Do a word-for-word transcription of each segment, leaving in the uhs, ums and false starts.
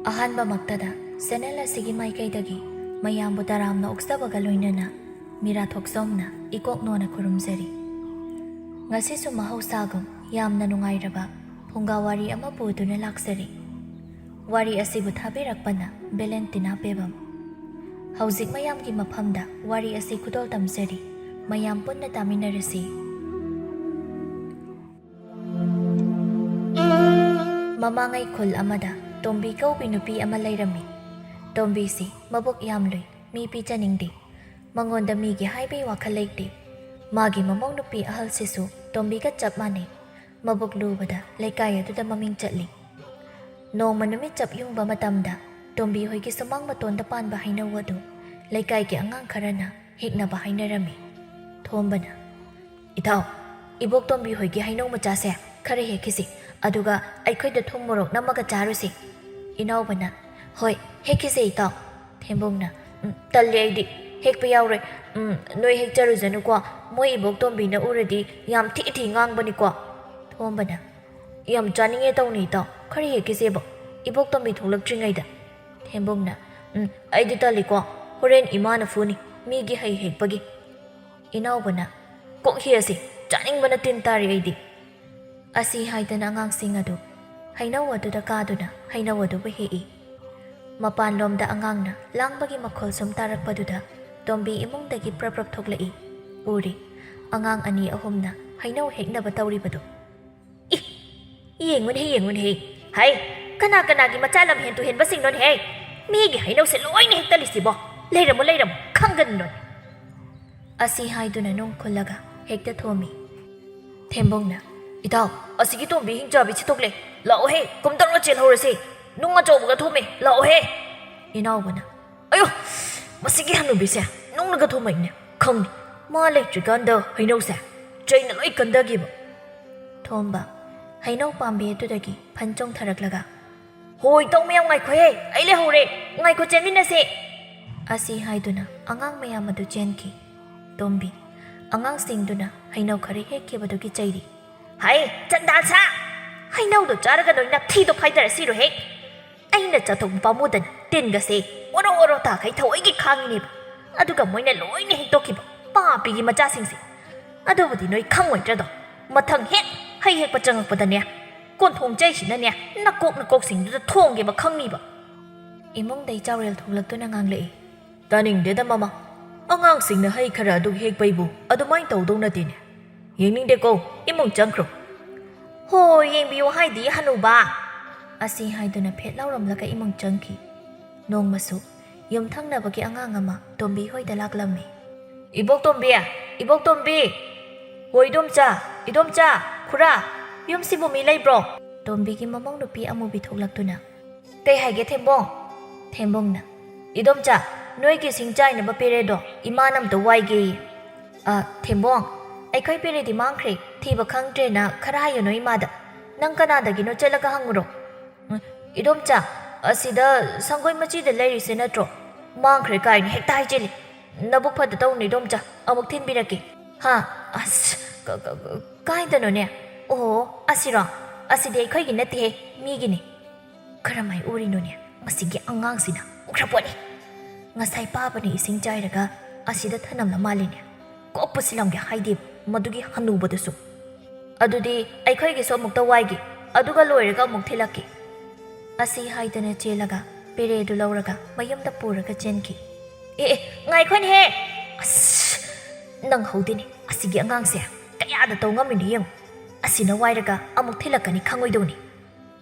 ꯑꯍꯥꯟꯕꯃꯛꯇꯗ channel ꯑꯁꯤꯒꯤ ꯃꯥꯏꯀꯩꯗꯒꯤ ꯃꯌꯥꯝꯕꯨ ꯇꯔꯥꯝꯅ ꯑꯣꯛꯆꯕꯒ ꯂꯣꯏꯅꯅ ꯃꯤꯔꯥ ꯊꯣꯛꯆꯣꯝꯅ ꯏꯀꯣꯛ ꯅꯣꯟꯅ ꯈꯨꯔꯨꯝꯖꯔꯤ꯫ ꯉꯁꯤꯁꯨ ꯃꯍꯧꯁꯥꯒꯨꯝ ꯌꯥꯝꯅ ꯅꯨꯡꯉꯥꯏꯔꯕ ꯐꯨꯡꯒꯥ ꯋꯥꯔꯤ ꯑꯃ ꯄꯨꯗꯨꯅ ꯂꯥꯛꯆꯔꯤ꯫ ꯋꯥꯔꯤ ꯑꯁꯤꯕꯨ ꯊꯥꯕꯤꯔꯛꯄꯅ ꯚꯦꯂꯦꯟꯇꯤꯅꯥ ꯄꯦꯕꯝ꯫ ꯍꯧꯖꯤꯛ ꯃꯌꯥꯝꯒꯤ ꯃꯐꯝꯗ ꯋꯥꯔꯤ ꯑꯁꯤ ꯈꯨꯗꯣꯜ ꯇꯝꯖꯔꯤ꯫ ꯃꯌꯥꯝ ꯄꯨꯟꯅ ꯇꯥꯃꯤꯟꯅꯔꯁꯤ꯫ ꯃꯃꯥꯡꯉꯩ ꯈꯨꯜ ꯑꯃꯗ ꯇꯣꯝꯕꯤ ꯀꯧꯕꯤ ꯅꯨꯄꯤ ꯑꯃ ꯂꯩꯔꯝꯃꯤ꯫ ꯇꯣꯝꯕꯤꯁꯤ ꯃꯕꯨꯛ ꯌꯥꯝ ꯂꯨꯏ, ꯃꯤ ꯄꯤꯖꯅꯤꯡꯗꯦ꯫ ꯃꯉꯣꯟꯗ ꯃꯤꯒꯤ ꯍꯥꯏꯕꯩ ꯋꯥꯈꯜ ꯂꯩꯇꯦ꯫ ꯃꯥꯒꯤ ꯃꯃꯧ ꯅꯨꯄꯤ ꯑꯍꯜꯁꯤꯁꯨ ꯇꯣꯝꯕꯤꯒ ꯆꯞ ꯃꯥꯟꯅꯩ꯫ ꯃꯕꯨꯛ ꯂꯨꯕꯗ ꯂꯩꯀꯥꯏ ꯑꯗꯨꯗ ꯃꯃꯤꯡ ꯆꯠꯂꯤ꯫ ꯅꯣꯡꯃ ꯅꯨꯃꯤꯠ ꯆꯞ ꯌꯨꯡꯕ ꯃꯇꯝꯗ ꯇꯣꯝꯕꯤ ꯍꯣꯏꯒꯤ ꯁꯨꯃꯥꯡ ꯃꯇꯣꯟꯗ ꯄꯥꯟꯕ ꯍꯩꯅꯧ ꯑꯗꯨ ꯂꯩꯀꯥꯏꯒꯤ ꯑꯉꯥꯡ ꯈꯔꯅ ꯍꯦꯛꯅꯕ ꯍꯥꯏꯅꯔꯝꯃꯤ꯫ ꯊꯣꯝꯕꯅ, "ꯏꯇꯥꯎ, ꯏꯕꯣꯛ ꯇꯣꯝꯕꯤ ꯍꯣꯏꯒꯤ ꯍꯩꯅꯧ ꯃꯆꯥꯁꯦ ꯈꯔ ꯍꯦꯛꯈꯤꯁꯤ, ꯑꯗꯨꯒ ꯑꯩꯈꯣꯏꯗ ꯊꯨꯝ ꯃꯣꯔꯣꯛ ꯅꯝꯃꯒ ꯆꯥꯔꯨꯁꯤ꯫" ꯏꯅꯥꯎꯕꯅ, "ꯍꯣꯏ, ꯍꯦꯛꯈꯤꯁꯦ ꯏꯇꯥꯎ꯫" ꯊꯦꯝꯕꯨꯡꯅ, "ꯎꯝ, ꯇꯜꯂꯦ ꯑꯩꯗꯤ, ꯍꯦꯛꯄ ꯌꯥꯎꯔꯣꯏ꯫ ꯎꯝ, ꯅꯣꯏ ꯍꯦꯛꯆꯔꯨꯖꯅꯨꯀꯣ, ꯃꯣꯏ ꯏꯕꯣꯛ ꯇꯣꯝꯕꯤꯅ ꯎꯔꯗꯤ ꯌꯥꯝ ꯊꯤ ꯊꯤ ꯉꯥꯡꯕꯅꯤꯀꯣ꯫" ꯊꯣꯝꯕꯅ, "ꯌꯥꯝ ꯆꯥꯅꯤꯡꯉꯦ ꯇꯧꯅꯤ ꯏꯇꯥꯎ, ꯈꯔ ꯍꯦꯛꯈꯤꯁꯦꯕ, ꯏꯕꯣꯛ ꯇꯣꯝꯕꯤ ꯊꯣꯛꯂꯛꯇ꯭ꯔꯤꯉꯩꯗ꯫" ꯊꯦꯝꯕꯨꯡꯅ, "ꯎꯝ, ꯑꯩꯗꯤ ꯇꯜꯂꯤꯀꯣ, ꯍꯣꯔꯦꯟ ꯏꯃꯥꯅ ꯐꯨꯅꯤ, ꯃꯤꯒꯤ ꯍꯩ ꯍꯦꯛꯄꯒꯤ꯫" ꯏꯅꯥꯎꯕꯅ, "ꯀꯣꯛ ꯍꯦꯛꯑꯁꯤ, ꯆꯥꯅꯤꯡꯕꯅ ꯇꯤꯟ ꯇꯥꯔꯦ ꯑꯩꯗꯤ꯫" ꯑꯁꯤ ꯍꯥꯏꯗꯅ ꯑꯉꯥꯡꯁꯤꯡ ꯑꯗꯨ ꯍꯩꯅꯧ ꯑꯗꯨꯗ ꯀꯥꯗꯨꯅ ꯍꯩꯅꯧ ꯑꯗꯨꯕꯨ ꯍꯦꯛꯏ꯫ ꯃꯄꯥꯟꯂꯣꯝꯗ ꯑꯉꯥꯡꯅ ꯂꯥꯡꯕꯒꯤ ꯃꯈꯣꯜ ꯁꯨꯝ ꯇꯥꯔꯛꯄꯗꯨꯗ ꯇꯣꯝꯕꯤ ꯏꯃꯨꯡꯗꯒꯤ ꯄ꯭ꯔꯞ ꯄ꯭ꯔꯞ ꯊꯣꯛꯂꯛꯏ꯫ ꯎꯔꯤ, ꯑꯉꯥꯡ ꯑꯅꯤ ꯑꯍꯨꯝꯅ ꯍꯩꯅꯧ ꯍꯦꯛꯅꯕ ꯇꯧꯔꯤꯕꯗꯨ꯫ "ꯏ, ꯌꯦꯡꯉꯨꯅꯦꯍꯦ, ꯌꯦꯡꯉꯨꯅꯦꯍꯦ꯫ ꯍꯩ, ꯀꯅꯥ ꯀꯅꯥꯒꯤ ꯃꯆꯥ ꯂꯝꯍꯦꯟ ꯇꯨꯍꯦꯟꯕꯁꯤꯡꯅꯣꯅꯦꯍꯦ? ꯃꯤꯒꯤ ꯍꯩꯅꯧꯁꯦ ꯂꯣꯏꯅ ꯍꯦꯛꯇꯠꯂꯤꯁꯤꯕꯣ? ꯂꯩꯔꯝꯃꯨ, ꯂꯩꯔꯝꯃꯨ, ꯈꯪꯒꯅꯨꯅꯦ꯫" ꯑꯁꯤ ꯍꯥꯏꯗꯨꯅ ꯅꯨꯡ ꯈꯨꯜꯂꯒ ꯍꯦꯛꯇ ꯊꯣꯝꯃꯤ꯫ ꯊꯦꯝꯕꯨꯡꯅ, "ꯏꯇꯥꯎ, ꯑꯁꯤꯒꯤ ꯇꯣꯝꯕꯤ ꯍꯤꯡꯆꯥꯕꯤ ꯁꯤꯠꯇꯣꯛꯂꯦ꯫ ꯂꯥꯛꯑꯣꯍꯦ, ꯀꯨꯝꯊꯔꯣ, ꯆꯦꯜꯍꯧꯔꯁꯤ꯫ ꯅꯨꯡ ꯑꯆꯧꯕꯒ ꯊꯣꯝꯃꯦ, ꯂꯥꯛꯑꯣꯍꯦ꯫" ꯏꯅꯥꯎꯕꯅ, "ꯑꯌꯣ, ꯃꯁꯤꯒꯤ ꯍꯅꯨꯕꯤꯁꯦ ꯅꯨꯡꯅꯒ ꯊꯣꯝꯃꯛꯏꯅꯦ꯫ ꯈꯪꯅꯤ, ꯃꯥ ꯂꯩꯇ꯭ꯔꯤꯀꯥꯟꯗ ꯍꯩꯅꯧꯁꯦ ꯆꯩꯅ ꯂꯣꯏ ꯀꯟꯗꯈꯤꯕ꯫" ꯊꯣꯝꯕ ꯍꯩꯅꯧ ꯄꯥꯝꯕꯤ ꯑꯗꯨꯗꯒꯤ ꯐꯟ ꯆꯣꯡꯊꯔꯛꯂꯒ, "ꯍꯣ, ꯏꯇꯥꯎ ꯃꯌꯥꯝ ꯉꯥꯏꯈꯣꯍꯦ, ꯑꯩ ꯂꯩꯍꯧꯔꯦ, ꯉꯥꯏꯈꯣ, ꯆꯦꯟꯃꯤꯟꯅꯁꯦ꯫" ꯑꯁꯤ ꯍꯥꯏꯗꯨꯅ ꯑꯉꯥꯡ ꯃꯌꯥꯝ ꯑꯗꯨ ꯆꯦꯟꯈꯤ꯫ ꯇꯣꯝꯕꯤ ꯑꯉꯥꯡꯁꯤꯡꯗꯨꯅ ꯍꯩꯅꯧ ꯈꯔ ꯍꯦꯛꯈꯤꯕꯗꯨꯒꯤ ꯆꯩꯔꯤ꯫ "ꯍꯥꯏ, ꯆꯟꯗꯥꯟ ꯁꯥ! ꯍꯩꯅꯧꯗꯣ ꯆꯥꯔꯒ ꯅꯣꯏ ꯅꯥꯊꯤꯗꯣ ꯐꯥꯏꯗꯔ ꯁꯤꯔꯣꯍꯦ!" ꯑꯩꯅ ꯆꯥꯊꯣꯛꯄ ꯄꯥꯝꯃꯨꯗꯅ ꯇꯤꯟꯒꯁꯦ ꯑꯣꯔꯣ ꯑꯣꯔꯣ ꯇꯥꯈꯩ ꯊꯑꯣꯏꯒꯤ ꯈꯥꯡꯉꯤꯅꯦꯕ꯫ ꯑꯗꯨꯒ ꯃꯣꯏꯅ ꯂꯣꯏꯅ ꯍꯦꯛꯇꯣꯛꯈꯤꯕ, ꯄꯥꯄꯤꯒꯤ ꯃꯆꯥꯁꯤꯡꯁꯦ꯫ ꯑꯗꯨꯕꯨꯗꯤ ꯅꯣꯏ ꯈꯪꯉꯣꯏꯗ꯭ꯔꯗꯣ꯫ ꯃꯊꯪ ꯍꯦꯛ ꯍꯩ ꯍꯦꯛꯄ ꯆꯪꯉꯛꯄꯗꯅꯦ, ꯀꯣꯟꯊꯣꯡ ꯆꯩꯁꯤꯅꯅꯦ ꯅꯀꯣꯛ ꯅꯀꯣꯛꯁꯤꯡꯗꯨꯗ ꯊꯣꯡꯒꯦꯕ ꯈꯪꯅꯤꯕ꯫ ꯏꯃꯨꯡꯗꯩ ꯆꯥꯎꯔꯦꯜ ꯊꯣꯛꯂꯛꯇꯨꯅ ꯉꯥꯡꯂꯛꯏ꯫ ꯇꯥꯅꯤꯡꯗꯦꯗ ꯃꯃꯥ, ꯑꯉꯥꯡꯁꯤꯡꯅ ꯍꯩ ꯈꯔ ꯑꯗꯨ ꯍꯦꯛꯄꯩꯕꯨ ꯑꯗꯨꯃꯥꯏꯅ ꯇꯧꯗꯧ ꯅꯠꯇꯦꯅꯦ꯫ ꯌꯦꯡꯅꯤꯡꯗꯦꯀꯣ, ꯏꯃꯨꯡ ꯆꯪꯈ꯭ꯔꯣ꯫ ꯍꯣ, ꯌꯦꯡꯕꯤꯌꯨ ꯍꯥꯏꯗꯤ ꯍꯅꯨꯕ꯫ ꯑꯁꯤ ꯍꯥꯏꯗꯨꯅ ꯐꯦꯠ ꯂꯥꯎꯔꯝꯂꯒ ꯏꯃꯨꯡ ꯆꯪꯈꯤ꯫ ꯅꯣꯡꯃꯁꯨ ꯌꯨꯝꯊꯪꯅꯕꯒꯤ ꯑꯉꯥꯡ ꯑꯃ ꯇꯣꯝꯕꯤ ꯍꯣꯏꯗ ꯂꯥꯛꯂꯝꯃꯤ꯫ ꯏꯕꯣꯛ ꯇꯣꯝꯕꯤ, ꯏꯕꯣꯛ ꯇꯣꯝꯕꯤ! ꯍꯣ ꯏꯗꯣꯝꯆꯥ, ꯏꯗꯣꯝꯆꯥ, ꯈꯨꯔꯥ, ꯌꯨꯝꯁꯤꯕꯨ ꯃꯤ ꯂꯩꯕ꯭ꯔꯣ? ꯇꯣꯝꯕꯤꯒꯤ ꯃꯃꯧ ꯅꯨꯄꯤ ꯑꯃꯨꯕꯤ ꯊꯣꯛꯂꯛꯇꯨꯅ꯫ ꯀꯩ ꯍꯥꯏꯒꯦ ꯊꯦꯝꯕꯣꯡ? ꯊꯦꯝꯕꯣꯡꯅ, ꯏꯗꯣꯝꯆꯥ, ꯅꯣꯏꯒꯤ ꯁꯤꯡ ꯆꯥꯏꯅꯕ ꯄꯦꯔꯦꯗꯣ ꯏꯃꯥꯅ ꯑꯝꯇ ꯋꯥꯏꯒꯦꯌꯦ꯫ ꯑ, ꯊꯦꯝꯕꯣꯡ, ꯑꯩꯈꯣꯏ ꯄꯦꯔꯦꯗꯤ ꯃꯥꯡꯈ꯭ꯔꯦ, ꯊꯤꯕ ꯈꯪꯗ꯭ꯔꯦꯅ ꯈꯔ ꯍꯥꯏꯌꯨꯅꯣ ꯏꯃꯥꯗ꯫ ꯅꯪ ꯀꯅꯥꯗꯒꯤꯅꯣ ꯆꯠꯂꯒ ꯍꯪꯉꯨꯔꯣ꯫ ꯎꯝ, ꯏꯗꯣꯝꯆꯥ, ꯑꯁꯤꯗ ꯁꯪꯒꯣꯏ ꯃꯆꯤꯗ ꯂꯩꯔꯤꯁꯦ ꯅꯠꯇ꯭ꯔꯣ? ꯃꯥꯡꯈ꯭ꯔꯦ ꯀꯥꯏꯅ ꯍꯦꯛꯇ ꯍꯥꯏꯖꯤꯜꯂꯤ꯫ ꯅꯕꯨꯛ ꯐꯠꯇ ꯇꯧꯅꯨ ꯏꯗꯣꯝꯆꯥ, ꯑꯃꯨꯛ ꯊꯤꯟꯕꯤꯔꯛꯀꯦ꯫ ꯍꯥ? ꯑꯁ, ꯀ-, ꯀ-, ꯀ-, ꯀꯥꯏꯗꯅꯣꯅꯦ? ꯑꯣ, ꯑꯁꯤꯔꯣ? ꯑꯁꯤꯗꯤ ꯑꯩꯈꯣꯏꯒꯤ ꯅꯠꯇꯦꯍꯦ, ꯃꯤꯒꯤꯅꯤ꯫ ꯀꯔꯝꯍꯥꯏ ꯎꯔꯤꯅꯣꯅꯦ? ꯃꯁꯤꯒꯤ ꯑꯉꯥꯡꯁꯤꯅ ꯎꯈ꯭ꯔ ꯄꯣꯠꯅꯤ꯫ ꯉꯁꯥꯏ ꯄꯥꯕꯅ ꯏꯁꯤꯡ ꯆꯥꯏꯔꯒ ꯑꯁꯤꯗ ꯊꯅꯝꯂ ꯃꯥꯜꯂꯤꯅꯦ꯫ ꯀꯣꯛ ꯄꯨꯁꯤꯜꯂꯝꯒꯦ ꯍꯥꯏꯗꯦ ꯃꯗꯨꯒꯤ ꯍꯅꯨꯕꯗꯨꯁꯨ꯫ ꯑꯗꯨꯗꯤ ꯑꯩꯈꯣꯏꯒꯤꯁꯨ ꯑꯃꯨꯛꯇ ꯋꯥꯏꯒꯦ, ꯑꯗꯨꯒ ꯂꯣꯏꯔꯒ ꯑꯃꯨꯛ ꯊꯤꯜꯂꯛꯀꯦ꯫ ꯑꯁꯤ ꯍꯥꯏꯗꯨꯅ ꯆꯦꯜꯂꯒ ꯄꯦꯔꯦꯗꯨ ꯂꯧꯔꯒ ꯃꯌꯨꯝꯗ ꯄꯨꯔꯒ ꯆꯦꯟꯈꯤ꯫ ꯑꯦ, ꯑꯦ, ꯉꯥꯏꯈꯣꯅꯦꯍꯦ! ꯑꯁ! ꯅꯪ ꯍꯧꯗꯦꯅꯦ, ꯑꯁꯤꯒꯤ ꯑꯉꯥꯡꯁꯦ ꯀꯌꯥꯗ ꯇꯧ ꯉꯝꯃꯤꯅꯣ ꯌꯦꯡꯉꯨ꯫ ꯑꯁꯤꯅ ꯋꯥꯏꯔꯒ ꯑꯃꯨꯛ ꯊꯤꯜꯂꯛꯀꯅꯤ ꯈꯪꯉꯣꯏꯗꯧꯅꯤ꯫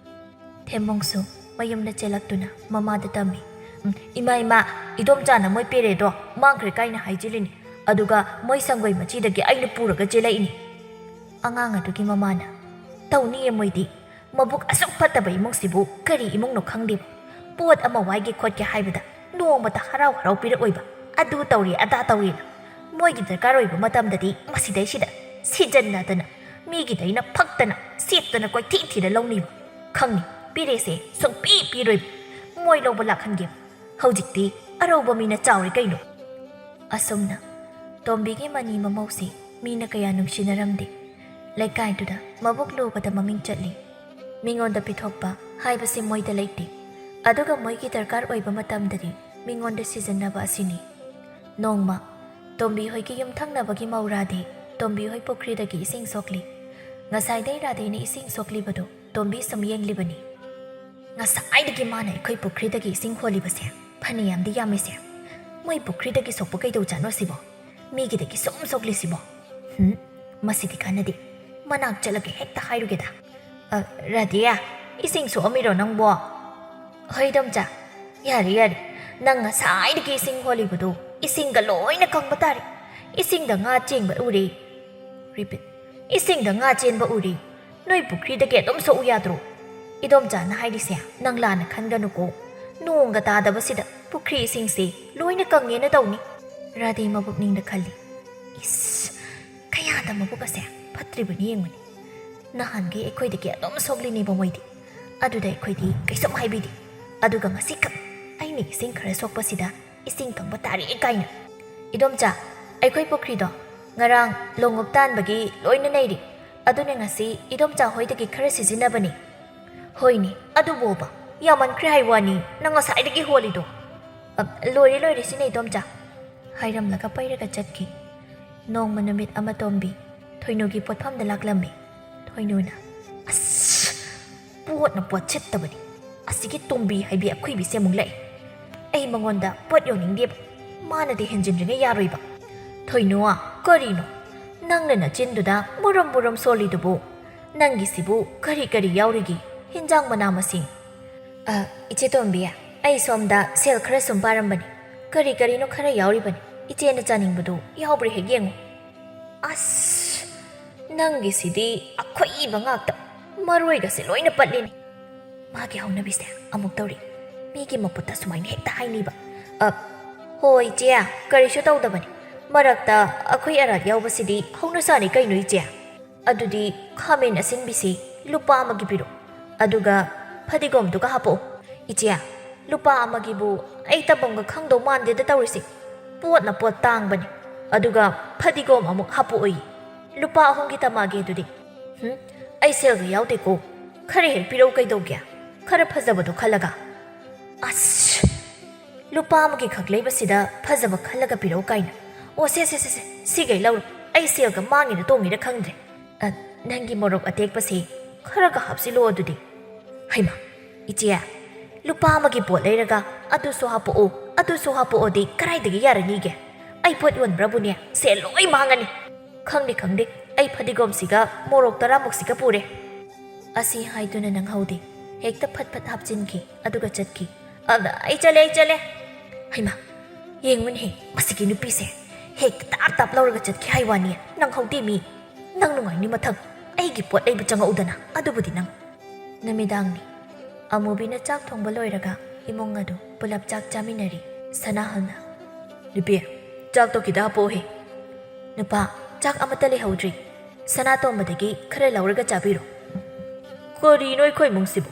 ꯊꯦꯝꯕꯣꯡꯁꯨ ꯃꯌꯨꯝꯗ ꯆꯦꯜꯂꯛꯇꯨꯅ ꯃꯃꯥꯗ ꯇꯝꯃꯤ꯫ "ꯎꯝ, ꯏꯃꯥ, ꯏꯃꯥ, ꯏꯗꯣꯝꯆꯥꯅ ꯃꯣꯏ ꯄꯦꯔꯦꯗꯣ ꯃꯥꯡꯈ꯭ꯔꯦ ꯀꯥꯏꯅ ꯍꯥꯏꯖꯤꯜꯂꯤꯅꯤ, ꯑꯗꯨꯒ ꯃꯣꯏ ꯁꯪꯒꯣꯏ ꯃꯆꯤꯗꯒꯤ ꯑꯩꯅ ꯄꯨꯔꯒ ꯆꯦꯜꯂꯛꯏꯅꯤ꯫" ꯑꯉꯥꯡ ꯑꯗꯨꯒꯤ ꯃꯃꯥꯅ, "ꯇꯧꯅꯤꯌꯦ ꯃꯣꯏꯗꯤ꯫ ꯃꯕꯨꯛ ꯑꯁꯨꯛ ꯐꯠꯇꯕ ꯏꯃꯨꯡꯁꯤꯕꯨ ꯀꯔꯤ ꯏꯃꯨꯡꯅꯣ ꯈꯪꯗꯦꯕ꯫ ꯄꯣꯠ ꯑꯃ ꯋꯥꯏꯒꯦ ꯈꯣꯠꯀꯦ ꯍꯥꯏꯕꯗ ꯅꯣꯡꯃꯇ ꯍꯔꯥꯎ ꯍꯔꯥꯎ ꯄꯤꯔꯛꯑꯣꯏꯕ꯫ ꯑꯗꯨ ꯇꯧꯔꯦ, ꯑꯗꯥ ꯇꯧꯔꯦꯅ꯫ ꯃꯣꯏꯒꯤ ꯗꯔꯀꯥꯔ ꯑꯣꯏꯕ ꯃꯇꯝꯗꯗꯤ ꯃꯁꯤꯗꯩꯁꯤꯗ ꯁꯤꯖꯟꯅꯗꯅ ꯃꯤꯒꯤꯗꯩꯅ ꯐꯛꯇꯅ ꯁꯦꯠꯇꯅ ꯀꯣꯏꯊꯤ ꯊꯤꯔ ꯂꯧꯅꯤꯕ꯫ ꯈꯪꯅꯤ, ꯄꯤꯔꯦꯁꯦ ꯁꯨꯡꯄꯤ ꯄꯤꯔꯣꯏꯕ꯫ ꯃꯣꯏ ꯂꯧꯕ ꯂꯥꯛꯍꯟꯒꯦ꯫ ꯍꯧꯖꯤꯛꯇꯤ ꯑꯔꯧꯕ ꯃꯤꯅ ꯆꯥꯎꯔꯦ ꯀꯩꯅꯣ꯫" ꯑꯁꯨꯝꯅ ꯇꯣꯝꯕꯤꯒꯤ ꯃꯅꯤ ꯃꯃꯧꯁꯤ ꯃꯤꯅ ꯀꯌꯥ ꯅꯨꯡꯁꯤꯅꯔꯝꯗꯦ꯫ ꯂꯩꯀꯥꯏꯗꯨꯗ ꯃꯕꯨꯛ ꯂꯨꯕꯗ ꯃꯃꯤꯡ ꯆꯠꯂꯤ꯫ ꯃꯤꯉꯣꯟꯗ ꯄꯤꯊꯣꯛꯄ ꯍꯥꯏꯕꯁꯤ ꯃꯣꯏꯗ ꯂꯩꯇꯦ꯫ ꯑꯗꯨꯒ ꯃꯣꯏꯒꯤ ꯗꯔꯀꯥꯔ ꯑꯣꯏꯕ ꯃꯇꯝꯗꯗꯤ ꯃꯤꯉꯣꯟꯗ ꯁꯤꯖꯤꯟꯅꯕ ꯑꯁꯤꯅꯤ꯫ ꯅꯣꯡꯃ ꯇꯣꯝꯕꯤ ꯍꯣꯏꯒꯤ ꯌꯨꯝꯊꯪꯅꯕꯒꯤ ꯃꯧ ꯔꯥꯙꯦ ꯇꯣꯝꯕꯤ ꯍꯣꯏ ꯄꯨꯈ꯭ꯔꯤꯗꯒꯤ ꯏꯁꯤꯡ ꯁꯣꯛꯂꯤ꯫ ꯉꯁꯥꯏꯗꯩ ꯔꯥꯙꯦꯅ ꯏꯁꯤꯡ ꯁꯣꯛꯂꯤꯕꯗꯨ ꯇꯣꯝꯕꯤ ꯁꯨꯝ ꯌꯦꯡꯂꯤꯕꯅꯤ꯫ "ꯉꯁꯥꯏꯗꯒꯤ ꯃꯥꯅ ꯑꯩꯈꯣꯏ ꯄꯨꯈ꯭ꯔꯤꯗꯒꯤ ꯏꯁꯤꯡ ꯍꯣꯜꯂꯤꯕꯁꯦ ꯐꯅꯌꯥꯝꯗꯤ ꯌꯥꯝꯃꯤꯁꯦ꯫ ꯃꯣꯏ ꯄꯨꯈ꯭ꯔꯤꯗꯒꯤ ꯁꯣꯛꯄ ꯀꯩꯗꯧꯖꯥꯠꯅꯣ ꯁꯤꯕꯣ? ꯃꯤꯒꯤꯗꯒꯤ ꯁꯨꯝ ꯁꯣꯛꯂꯤꯁꯤꯕꯣ? ꯍꯨꯝ, ꯃꯁꯤꯗꯤ ꯀꯥꯟꯅꯗꯦ꯫ ꯃꯅꯥꯛ ꯆꯠꯂꯒ ꯍꯦꯛꯇ ꯍꯥꯏꯔꯨꯒꯦꯗ꯫ ꯑ, ꯔꯥꯙꯦ, ꯏꯁꯤꯡ ꯁꯣꯛꯑꯝꯃꯤꯔꯣ ꯅꯪꯕꯣ?" "ꯍꯣꯏ, ꯏꯗꯣꯝꯆꯥ꯫ ꯌꯥꯔꯦ, ꯌꯥꯔꯦ꯫ ꯅꯪ ꯉꯁꯥꯏꯗꯒꯤ ꯏꯁꯤꯡ ꯍꯣꯜꯂꯤꯕꯗꯣ ꯏꯁꯤꯡꯒ ꯂꯣꯏꯅ ꯀꯪꯕ ꯇꯥꯔꯦ꯫ ꯏꯁꯤꯡꯗ ꯉꯥ ꯆꯦꯟꯕ ꯎꯔꯦ꯫" Repeat. "ꯏꯁꯤꯡꯗ ꯉꯥ ꯆꯦꯟꯕ ꯎꯔꯦ꯫ ꯅꯣꯏ ꯄꯨꯈ꯭ꯔꯤꯗꯒꯤ ꯑꯗꯨꯝ ꯁꯣꯛꯎ ꯌꯥꯗ꯭ꯔꯣ?" "ꯏꯗꯣꯝꯆꯥꯅ ꯍꯥꯏꯔꯤꯁꯦ ꯅꯪ ꯂꯥꯟꯅ ꯈꯟꯒꯅꯨꯀꯣ꯫ ꯅꯣꯡꯒ ꯇꯥꯗꯕꯁꯤꯗ ꯄꯨꯈ꯭ꯔꯤ ꯏꯁꯤꯡꯁꯦ ꯂꯣꯏꯅ ꯀꯪꯉꯦꯅ ꯇꯧꯅꯤ꯫" ꯔꯥꯙꯦ ꯃꯕꯨꯛꯅꯤꯡꯗ ꯈꯜꯂꯤ꯫ "ꯏꯁ, ꯀꯌꯥꯗ ꯃꯕꯨꯛ ꯑꯁꯦ ꯐꯠꯇ꯭ꯔꯤꯕꯅꯤ ꯌꯦꯡꯉꯨꯅꯦ꯫ ꯅꯍꯥꯟꯈꯩ ꯑꯩꯈꯣꯏꯗꯒꯤ ꯑꯗꯨꯝ ꯁꯣꯛꯂꯤꯅꯦꯕ ꯃꯣꯏꯗꯤ꯫ ꯑꯗꯨꯗ ꯑꯩꯈꯣꯏꯗꯤ ꯀꯩꯁꯨꯝ ꯍꯥꯏꯕꯤꯗꯦ꯫ ꯑꯗꯨꯒ ꯉꯁꯤꯈꯛ ꯑꯩꯅ ꯏꯁꯤꯡ ꯈꯔ ꯁꯣꯛꯄꯁꯤꯗ ꯏꯁꯤꯡ ꯀꯪꯕ ꯇꯥꯔꯦ ꯀꯥꯏꯅ꯫ ꯏꯗꯣꯝꯆꯥ, ꯑꯩꯈꯣꯏ ꯄꯨꯈ꯭ꯔꯤꯗꯣ ꯉꯔꯥꯡ ꯂꯣꯡꯎꯞ ꯇꯥꯟꯕꯒꯤ ꯂꯣꯏꯅ ꯅꯩꯔꯤ꯫ ꯑꯗꯨꯅ ꯉꯁꯤ ꯏꯗꯣꯝꯆꯥ ꯍꯣꯏꯗꯒꯤ ꯈꯔ ꯁꯤꯖꯤꯟꯅꯕꯅꯤ꯫" "ꯍꯣꯏꯅꯦ, ꯑꯗꯨꯕꯣꯕ, ꯌꯥꯝꯃꯟꯈ꯭ꯔꯦ ꯍꯥꯏ ꯋꯥꯅꯤ ꯅꯪ ꯉꯁꯥꯏꯗꯒꯤ ꯍꯣꯜꯂꯤꯗꯣ꯫" "ꯑ, ꯂꯣꯏꯔꯦ, ꯂꯣꯏꯔꯦ, ꯁꯤꯅ ꯏꯗꯣꯝꯆꯥ꯫" ꯍꯥꯏꯔꯝꯂꯒ ꯄꯩꯔꯒ ꯆꯠꯈꯤ꯫ ꯅꯣꯡꯃ ꯅꯨꯃꯤꯠ ꯑꯃ ꯇꯣꯝꯕꯤ ꯊꯣꯏꯅꯨꯒꯤ ꯄꯣꯠꯐꯝꯗ ꯂꯥꯛꯂꯝꯃꯤ꯫ ꯊꯣꯏꯅꯨꯅ, "ꯑꯁ, ꯄꯣꯠꯅ ꯄꯣꯠ ꯁꯤꯠꯇꯕꯅꯤ꯫ ꯑꯁꯤꯒꯤ ꯇꯣꯝꯕꯤ ꯍꯥꯏꯕꯤ ꯑꯈꯨꯏꯕꯤꯁꯦ ꯑꯃꯨꯛ ꯂꯥꯛꯑꯦ꯫ ꯑꯩ ꯃꯉꯣꯟꯗ ꯄꯣꯠ ꯌꯣꯟꯅꯤꯡꯗꯦꯕ꯫ ꯃꯥꯅꯗꯤ ꯍꯦꯟꯖꯤꯟꯗ꯭ꯔꯤꯉꯩ ꯌꯥꯔꯣꯏꯕ꯫" "ꯊꯣꯏꯅꯨ, ꯀꯔꯤꯅꯣ? ꯅꯪꯅ ꯅꯆꯤꯟꯗꯨꯗ ꯃꯨꯔꯨꯝ ꯃꯨꯔꯨꯝ ꯁꯣꯜꯂꯤꯗꯨꯕꯨ? ꯅꯪꯒꯤꯁꯤꯕꯨ ꯀꯔꯤ ꯀꯔꯤ ꯌꯥꯎꯔꯤꯒꯦ? ꯍꯤꯟꯖꯥꯡ ꯃꯅꯥ ꯃꯁꯤꯡ?" "ꯑ, ꯏꯆꯦ ꯇꯣꯝꯕꯤ, ꯑꯩ ꯁꯣꯝꯗ ꯁꯦꯜ ꯈꯔ ꯁꯨꯝ ꯄꯥꯔꯝꯕꯅꯤ꯫ ꯀꯔꯤ ꯀꯔꯤꯅꯣ ꯈꯔ ꯌꯥꯎꯔꯤꯕꯅꯤ꯫ ꯏꯆꯦꯅ ꯆꯥꯅꯤꯡꯕꯗꯨ ꯌꯥꯎꯕ꯭ꯔꯥ ꯍꯦꯛ ꯌꯦꯡꯉꯨ꯫" "ꯑꯁ, ꯅꯪꯒꯤꯁꯤꯗꯤ ꯑꯈꯨꯏꯕ ꯉꯥꯛꯇ꯫ ꯃꯔꯣꯏꯒꯁꯦ ꯂꯣꯏꯅ ꯄꯠꯂꯤꯅꯦ꯫" ꯃꯥꯒꯤ ꯍꯧꯅꯕꯤꯁꯦ ꯑꯃꯨꯛ ꯇꯧꯔꯤ꯫ ꯃꯤꯒꯤ ꯃꯄꯨꯠꯇ ꯁꯨꯃꯥꯏꯅ ꯍꯦꯛꯇ ꯍꯥꯏꯅꯤꯕ꯫ "ꯑ, ꯍꯣ ꯏꯆꯦ, ꯀꯔꯤꯁꯨ ꯇꯧꯗꯕꯅꯤ꯫ ꯃꯔꯛꯇ ꯑꯈꯨꯏ ꯑꯔꯥꯛ ꯌꯥꯎꯕꯁꯤꯗꯤ ꯍꯧꯅꯁꯥꯅꯤ ꯀꯩꯅꯣ ꯏꯆꯦ꯫ ꯑꯗꯨꯗꯤ ꯈꯥꯃꯦꯟ ꯑꯁꯤꯟꯕꯤꯁꯤ ꯂꯨꯄꯥ ꯑꯃꯒꯤ ꯄꯤꯔꯣ꯫ ꯑꯗꯨꯒ ꯐꯗꯤꯒꯣꯝꯗꯨꯒ ꯍꯥꯄꯛꯑꯣ꯫" "ꯏꯆꯦ, ꯂꯨꯄꯥ ꯑꯃꯒꯤꯕꯨ ꯑꯩ ꯇꯝꯐꯝꯒ ꯈꯪꯗꯧ ꯃꯥꯟꯗꯦꯗ ꯇꯧꯔꯤꯁꯤ꯫ ꯄꯣꯠꯅ ꯄꯣꯠ ꯇꯥꯡꯕꯅꯤ꯫ ꯑꯗꯨꯒ ꯐꯗꯤꯒꯣꯝ ꯑꯃꯨꯛ ꯍꯥꯄꯛꯑꯣꯌꯦ꯫ ꯂꯨꯄꯥ ꯑꯍꯨꯝꯒꯤ ꯇꯝꯃꯛꯑꯒꯦ ꯑꯗꯨꯗꯤ꯫" "ꯍꯨꯝ, ꯑꯩ ꯁꯦꯜꯒ ꯌꯥꯎꯗꯦꯀꯣ꯫ ꯈꯔ ꯍꯦꯛ ꯄꯤꯔꯛꯎ ꯀꯩꯗꯧꯒꯦ? ꯈꯔ ꯐꯖꯕꯗꯣ ꯈꯜꯂꯒ꯫" ꯑꯁ! ꯂꯨꯄꯥ ꯑꯃꯒꯤ ꯈꯛ ꯂꯩꯕꯁꯤꯗ ꯐꯖꯕ ꯈꯜꯂꯒ ꯄꯤꯔꯛꯎ ꯀꯥꯏꯅ꯫ ꯑꯣ, ꯁꯦ, ꯁꯦ, ꯁꯦ, ꯁꯦ, ꯁꯤꯈꯩ ꯂꯧꯔꯣ꯫ ꯑꯩ ꯁꯦꯜꯒ ꯃꯥꯡꯉꯤꯔ ꯇꯣꯡꯉꯤꯔ ꯈꯪꯗ꯭ꯔꯦ꯫ ꯑ, ꯅꯪꯒꯤ ꯃꯣꯔꯣꯛ ꯑꯇꯦꯛꯄꯁꯤ ꯈꯔꯒ ꯍꯥꯞꯆꯤꯜꯂꯣ ꯑꯗꯨꯗꯤ꯫ ꯍꯩꯃꯥ, ꯏꯆꯦ, ꯂꯨꯄꯥ ꯑꯃꯒꯤ ꯄꯣꯠ ꯂꯩꯔꯒ ꯑꯗꯨꯁꯨ ꯍꯥꯞꯄꯛꯑꯣ, ꯑꯗꯨꯁꯨ ꯍꯥꯞꯄꯛꯑꯣꯗꯤ ꯀꯗꯥꯏꯗꯒꯤ ꯌꯥꯔꯅꯤꯒꯦ? ꯑꯩ ꯄꯣꯠ ꯌꯣꯟꯕ꯭ꯔꯕꯨꯅꯦ, ꯁꯦꯜ ꯂꯣꯏ ꯃꯥꯡꯉꯅꯤ꯫ ꯈꯪꯗꯦ, ꯈꯪꯗꯦ, ꯑꯩ ꯐꯗꯤꯒꯣꯝꯁꯤꯒ ꯃꯣꯔꯣꯛ ꯇꯔꯥꯃꯨꯛꯁꯤꯒ ꯄꯨꯔꯦ꯫ ꯑꯁꯤ ꯍꯥꯏꯗꯨꯅ ꯅꯪꯍꯧꯗꯦ꯫ ꯍꯦꯛꯇ ꯐꯠ ꯐꯠ ꯍꯥꯞꯆꯤꯟꯈꯤ, ꯑꯗꯨꯒ ꯆꯠꯈꯤ꯫ ꯑꯗ, "ꯑꯩ ꯆꯠꯂꯦ, ꯑꯩ ꯆꯠꯂꯦ!" ꯍꯩꯃꯥ, ꯌꯦꯡꯉꯨꯅꯦꯍꯦ, ꯃꯁꯤꯒꯤ ꯅꯨꯄꯤꯁꯦ ꯍꯦꯛꯇ ꯇꯥꯞ ꯇꯥꯞ ꯂꯧꯔꯒ ꯆꯠꯈꯤ ꯍꯥꯏ ꯋꯥꯅꯤ꯫ ꯅꯪꯍꯧꯗꯦ ꯃꯤ꯫ ꯅꯪ ꯅꯨꯡꯉꯥꯏꯅꯤ ꯃꯊꯪ ꯑꯩꯒꯤ ꯄꯣꯠ ꯂꯩꯕ ꯆꯪꯉꯛꯎꯗꯅ, ꯑꯗꯨꯕꯨꯗꯤ ꯅꯪ꯫ ꯅꯨꯃꯤꯗꯥꯡꯅꯤ꯫ ꯑꯃꯨꯕꯤꯅ ꯆꯥꯛ ꯊꯣꯡꯕ ꯂꯣꯏꯔꯒ ꯏꯃꯨꯡ ꯑꯗꯨ ꯄꯨꯂꯞ ꯆꯥꯛ ꯆꯥꯃꯤꯟꯅꯔꯤ꯫ ꯁꯅꯥꯍꯜꯅ, "ꯅꯨꯄꯤ, ꯆꯥꯛꯇꯣ ꯈꯤꯇ ꯍꯥꯞꯄꯛꯑꯣꯍꯦ꯫" "ꯅꯨꯄꯥ, ꯆꯥꯛ ꯑꯃꯠꯇ ꯂꯩꯍꯧꯗ꯭ꯔꯤ꯫ ꯁꯅꯥꯇꯣꯝꯕꯗꯒꯤ ꯈꯔ ꯂꯧꯔꯒ ꯆꯥꯕꯤꯔꯣ꯫" "ꯀꯔꯤꯅꯣ ꯑꯩꯈꯣꯏ ꯏꯃꯨꯡꯁꯤꯕꯨ?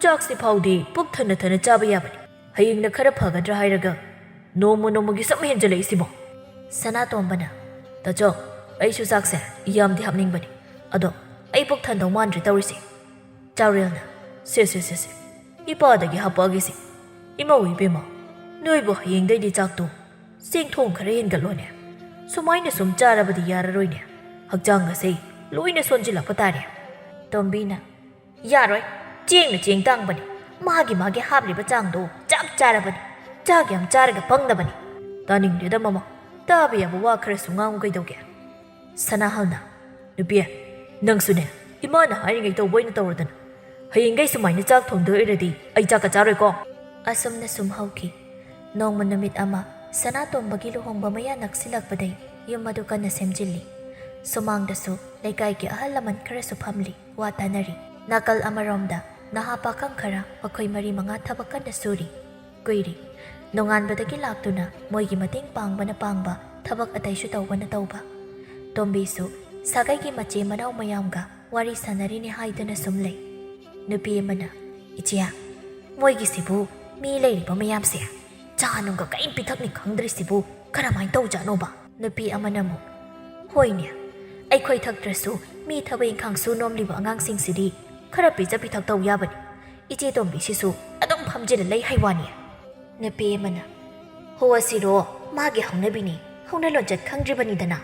ꯆꯥꯛꯁꯤ ꯐꯥꯎꯗꯤ ꯄꯨꯛ ꯊꯟꯅ ꯊꯟꯅ ꯆꯥꯕ ꯌꯥꯕꯅꯤ꯫ ꯍꯌꯦꯡꯅ ꯈꯔ ꯐꯒꯗ꯭ꯔꯥ ꯍꯥꯏꯔꯒ ꯅꯣꯡꯃ ꯅꯣꯡꯃꯒꯤ ꯁꯨꯝ ꯍꯦꯟꯖꯜꯂꯛꯏꯁꯤꯕꯣ?" ꯁꯅꯥꯇꯣꯝꯕꯅ, "ꯇꯥꯆꯧ, ꯑꯩꯁꯨ ꯆꯥꯛꯁꯦ ꯌꯥꯝꯗꯤ ꯍꯥꯞꯅꯤꯡꯕꯅꯤ, ꯑꯗꯣ ꯑꯩ ꯄꯨꯛ ꯊꯟꯗꯧ ꯃꯥꯟꯗ꯭ꯔꯦ ꯇꯧꯔꯤꯁꯦ꯫" ꯆꯥꯎꯔꯦꯜꯅ, "ꯁꯦ, ꯁꯦ, ꯁꯦ, ꯁꯦ, ꯏꯄꯥꯗꯒꯤ ꯍꯥꯞꯄꯛꯑꯒꯦꯁꯦ꯫ ꯏꯃꯧ ꯏꯕꯦꯝꯃ, ꯅꯣꯏꯕꯨ ꯍꯌꯦꯡꯗꯩꯗꯤ ꯆꯥꯛꯇꯣ ꯆꯦꯡ ꯊꯣꯡ ꯈꯔ ꯍꯦꯟꯒꯠꯂꯣꯅꯦ꯫ ꯁꯨꯃꯥꯏꯅ ꯁꯨꯝ ꯆꯥꯔꯕꯗꯤ ꯌꯥꯔꯔꯣꯏꯅꯦ꯫ ꯍꯛꯆꯥꯡ ꯑꯁꯦ ꯂꯣꯏꯅ ꯁꯣꯟꯖꯤꯜꯂꯛꯄ ꯇꯥꯔꯦ꯫" ꯇꯣꯝꯕꯤꯅ, "ꯌꯥꯔꯣꯏ, ꯆꯦꯡꯅ ꯆꯦꯡ ꯇꯥꯡꯕꯅꯤ꯫ ꯃꯥꯒꯤ ꯃꯥꯒꯤ ꯍꯥꯞꯂꯤꯕ ꯆꯥꯡꯗꯣ ꯆꯞ ꯆꯥꯔꯕꯅꯤ꯫ ꯆꯥꯛ ꯌꯥꯝ ꯆꯥꯔꯒ ꯄꯪꯅꯕꯅꯤ꯫" "ꯇꯥꯅꯤꯡꯗꯦꯗ ꯃꯃꯥ, ꯇꯥꯕ ꯌꯥꯕ ꯋꯥ ꯈꯔꯁꯨ ꯉꯥꯡꯉꯨ ꯀꯩꯗꯧꯒꯦ?" ꯁꯅꯥꯍꯜꯅ, "ꯅꯨꯄꯤ, ꯅꯪꯁꯨꯅꯦ, ꯏꯃꯥꯅ ꯍꯥꯏꯔꯤꯉꯩ ꯇꯧꯕ ꯑꯣꯏꯅ ꯇꯧꯔꯗꯅ꯫ ꯍꯌꯦꯡꯒꯩ ꯁꯨꯃꯥꯏꯅ ꯆꯥꯛ ꯊꯣꯡꯗꯣꯏ ꯑꯣꯏꯔꯗꯤ ꯑꯩ ꯆꯥꯛꯀ ꯆꯥꯔꯣꯏꯀꯣ꯫" ꯑꯁꯨꯝꯅ ꯁꯨꯝ ꯍꯧꯈꯤ꯫ ꯅꯣꯡꯃ ꯅꯨꯃꯤꯠ ꯑꯃ ꯁꯅꯥꯇꯣꯝꯕꯒꯤ ꯂꯨꯍꯣꯡꯕ ꯃꯌꯥ ꯅꯛꯁꯤꯜꯂꯛꯄꯗꯩ ꯌꯨꯝ ꯑꯗꯨ ꯀꯟꯅ ꯁꯦꯝꯖꯤꯜꯂꯤ꯫ ꯁꯨꯃꯥꯡꯗꯁꯨ ꯂꯩꯀꯥꯏꯒꯤ ꯑꯍꯜ ꯂꯃꯟ ꯈꯔꯁꯨ ꯐꯝꯂꯤ, ꯋꯥ ꯇꯥꯅꯔꯤ꯫ ꯅꯥꯀꯜ ꯑꯃꯔꯣꯝꯗ ꯅꯍꯥ ꯄꯥꯈꯪ ꯈꯔ ꯃꯈꯣꯏ ꯃꯔꯤ ꯃꯉꯥ ꯊꯕꯛ ꯀꯟꯅ ꯁꯨꯔꯤ꯫ ꯀꯨꯏꯔꯤ꯫ ꯅꯣꯡꯉꯥꯟꯕꯗꯒꯤ ꯂꯥꯛꯇꯨꯅ ꯃꯣꯏꯒꯤ ꯃꯇꯦꯡ ꯄꯥꯡꯕꯅ ꯄꯥꯡꯕ, ꯊꯕꯛ ꯑꯇꯩꯁꯨ ꯇꯧꯕꯅ ꯇꯧꯕ꯫ ꯇꯣꯝꯕꯤꯁꯨ ꯁꯥꯒꯩꯒꯤ ꯃꯆꯦ ꯃꯅꯥꯎ ꯃꯌꯥꯝꯒ ꯋꯥꯔꯤ ꯁꯥꯟꯅꯔꯤꯅꯦ ꯍꯥꯏꯗꯨꯅ ꯁꯨꯝ ꯂꯩ꯫ ꯅꯨꯄꯤ ꯑꯃꯅ, "ꯏꯆꯦ, ꯃꯣꯏꯒꯤꯁꯤꯕꯨ ꯃꯤ ꯂꯩꯔꯤꯕ ꯃꯌꯥꯝꯁꯦ ꯆꯥ ꯅꯨꯡꯒ ꯀꯔꯤꯝ ꯄꯤꯊꯛꯅꯤ ꯈꯪꯗ꯭ꯔꯤꯁꯤꯕꯨ ꯀꯔꯝꯍꯥꯏꯅ ꯇꯧꯖꯥꯠꯅꯣꯕ?" ꯅꯨꯄꯤ ꯑꯃꯅ ꯑꯃꯨꯛ, "ꯍꯣꯏꯅꯦ, ꯑꯩꯈꯣꯏ ꯊꯛꯇ꯭ꯔꯁꯨ ꯃꯤ ꯊꯕꯛ ꯏꯪꯈꯥꯡ ꯁꯨ ꯅꯣꯝꯂꯤꯕ ꯑꯉꯥꯡꯁꯤꯡꯁꯤꯗꯤ ꯈꯔ ꯄꯤꯖ ꯄꯤꯊꯛ ꯇꯧ ꯌꯥꯕꯅꯤ꯫ ꯏꯆꯦ ꯇꯣꯝꯕꯤꯁꯤꯁꯨ ꯑꯗꯨꯝ ꯐꯝꯖꯤꯜꯂ ꯂꯩ ꯍꯥꯏ ꯋꯥꯅꯤ꯫ ꯅꯨꯄꯤ ꯑꯃꯅ, "ꯍꯣ, ꯑꯁꯤꯔꯣ ꯃꯥꯒꯤ ꯍꯧꯅꯕꯤꯅꯤ, ꯍꯧꯅ ꯂꯣꯟꯆꯠ ꯈꯪꯗ꯭ꯔꯤꯕꯅꯤꯗꯅ꯫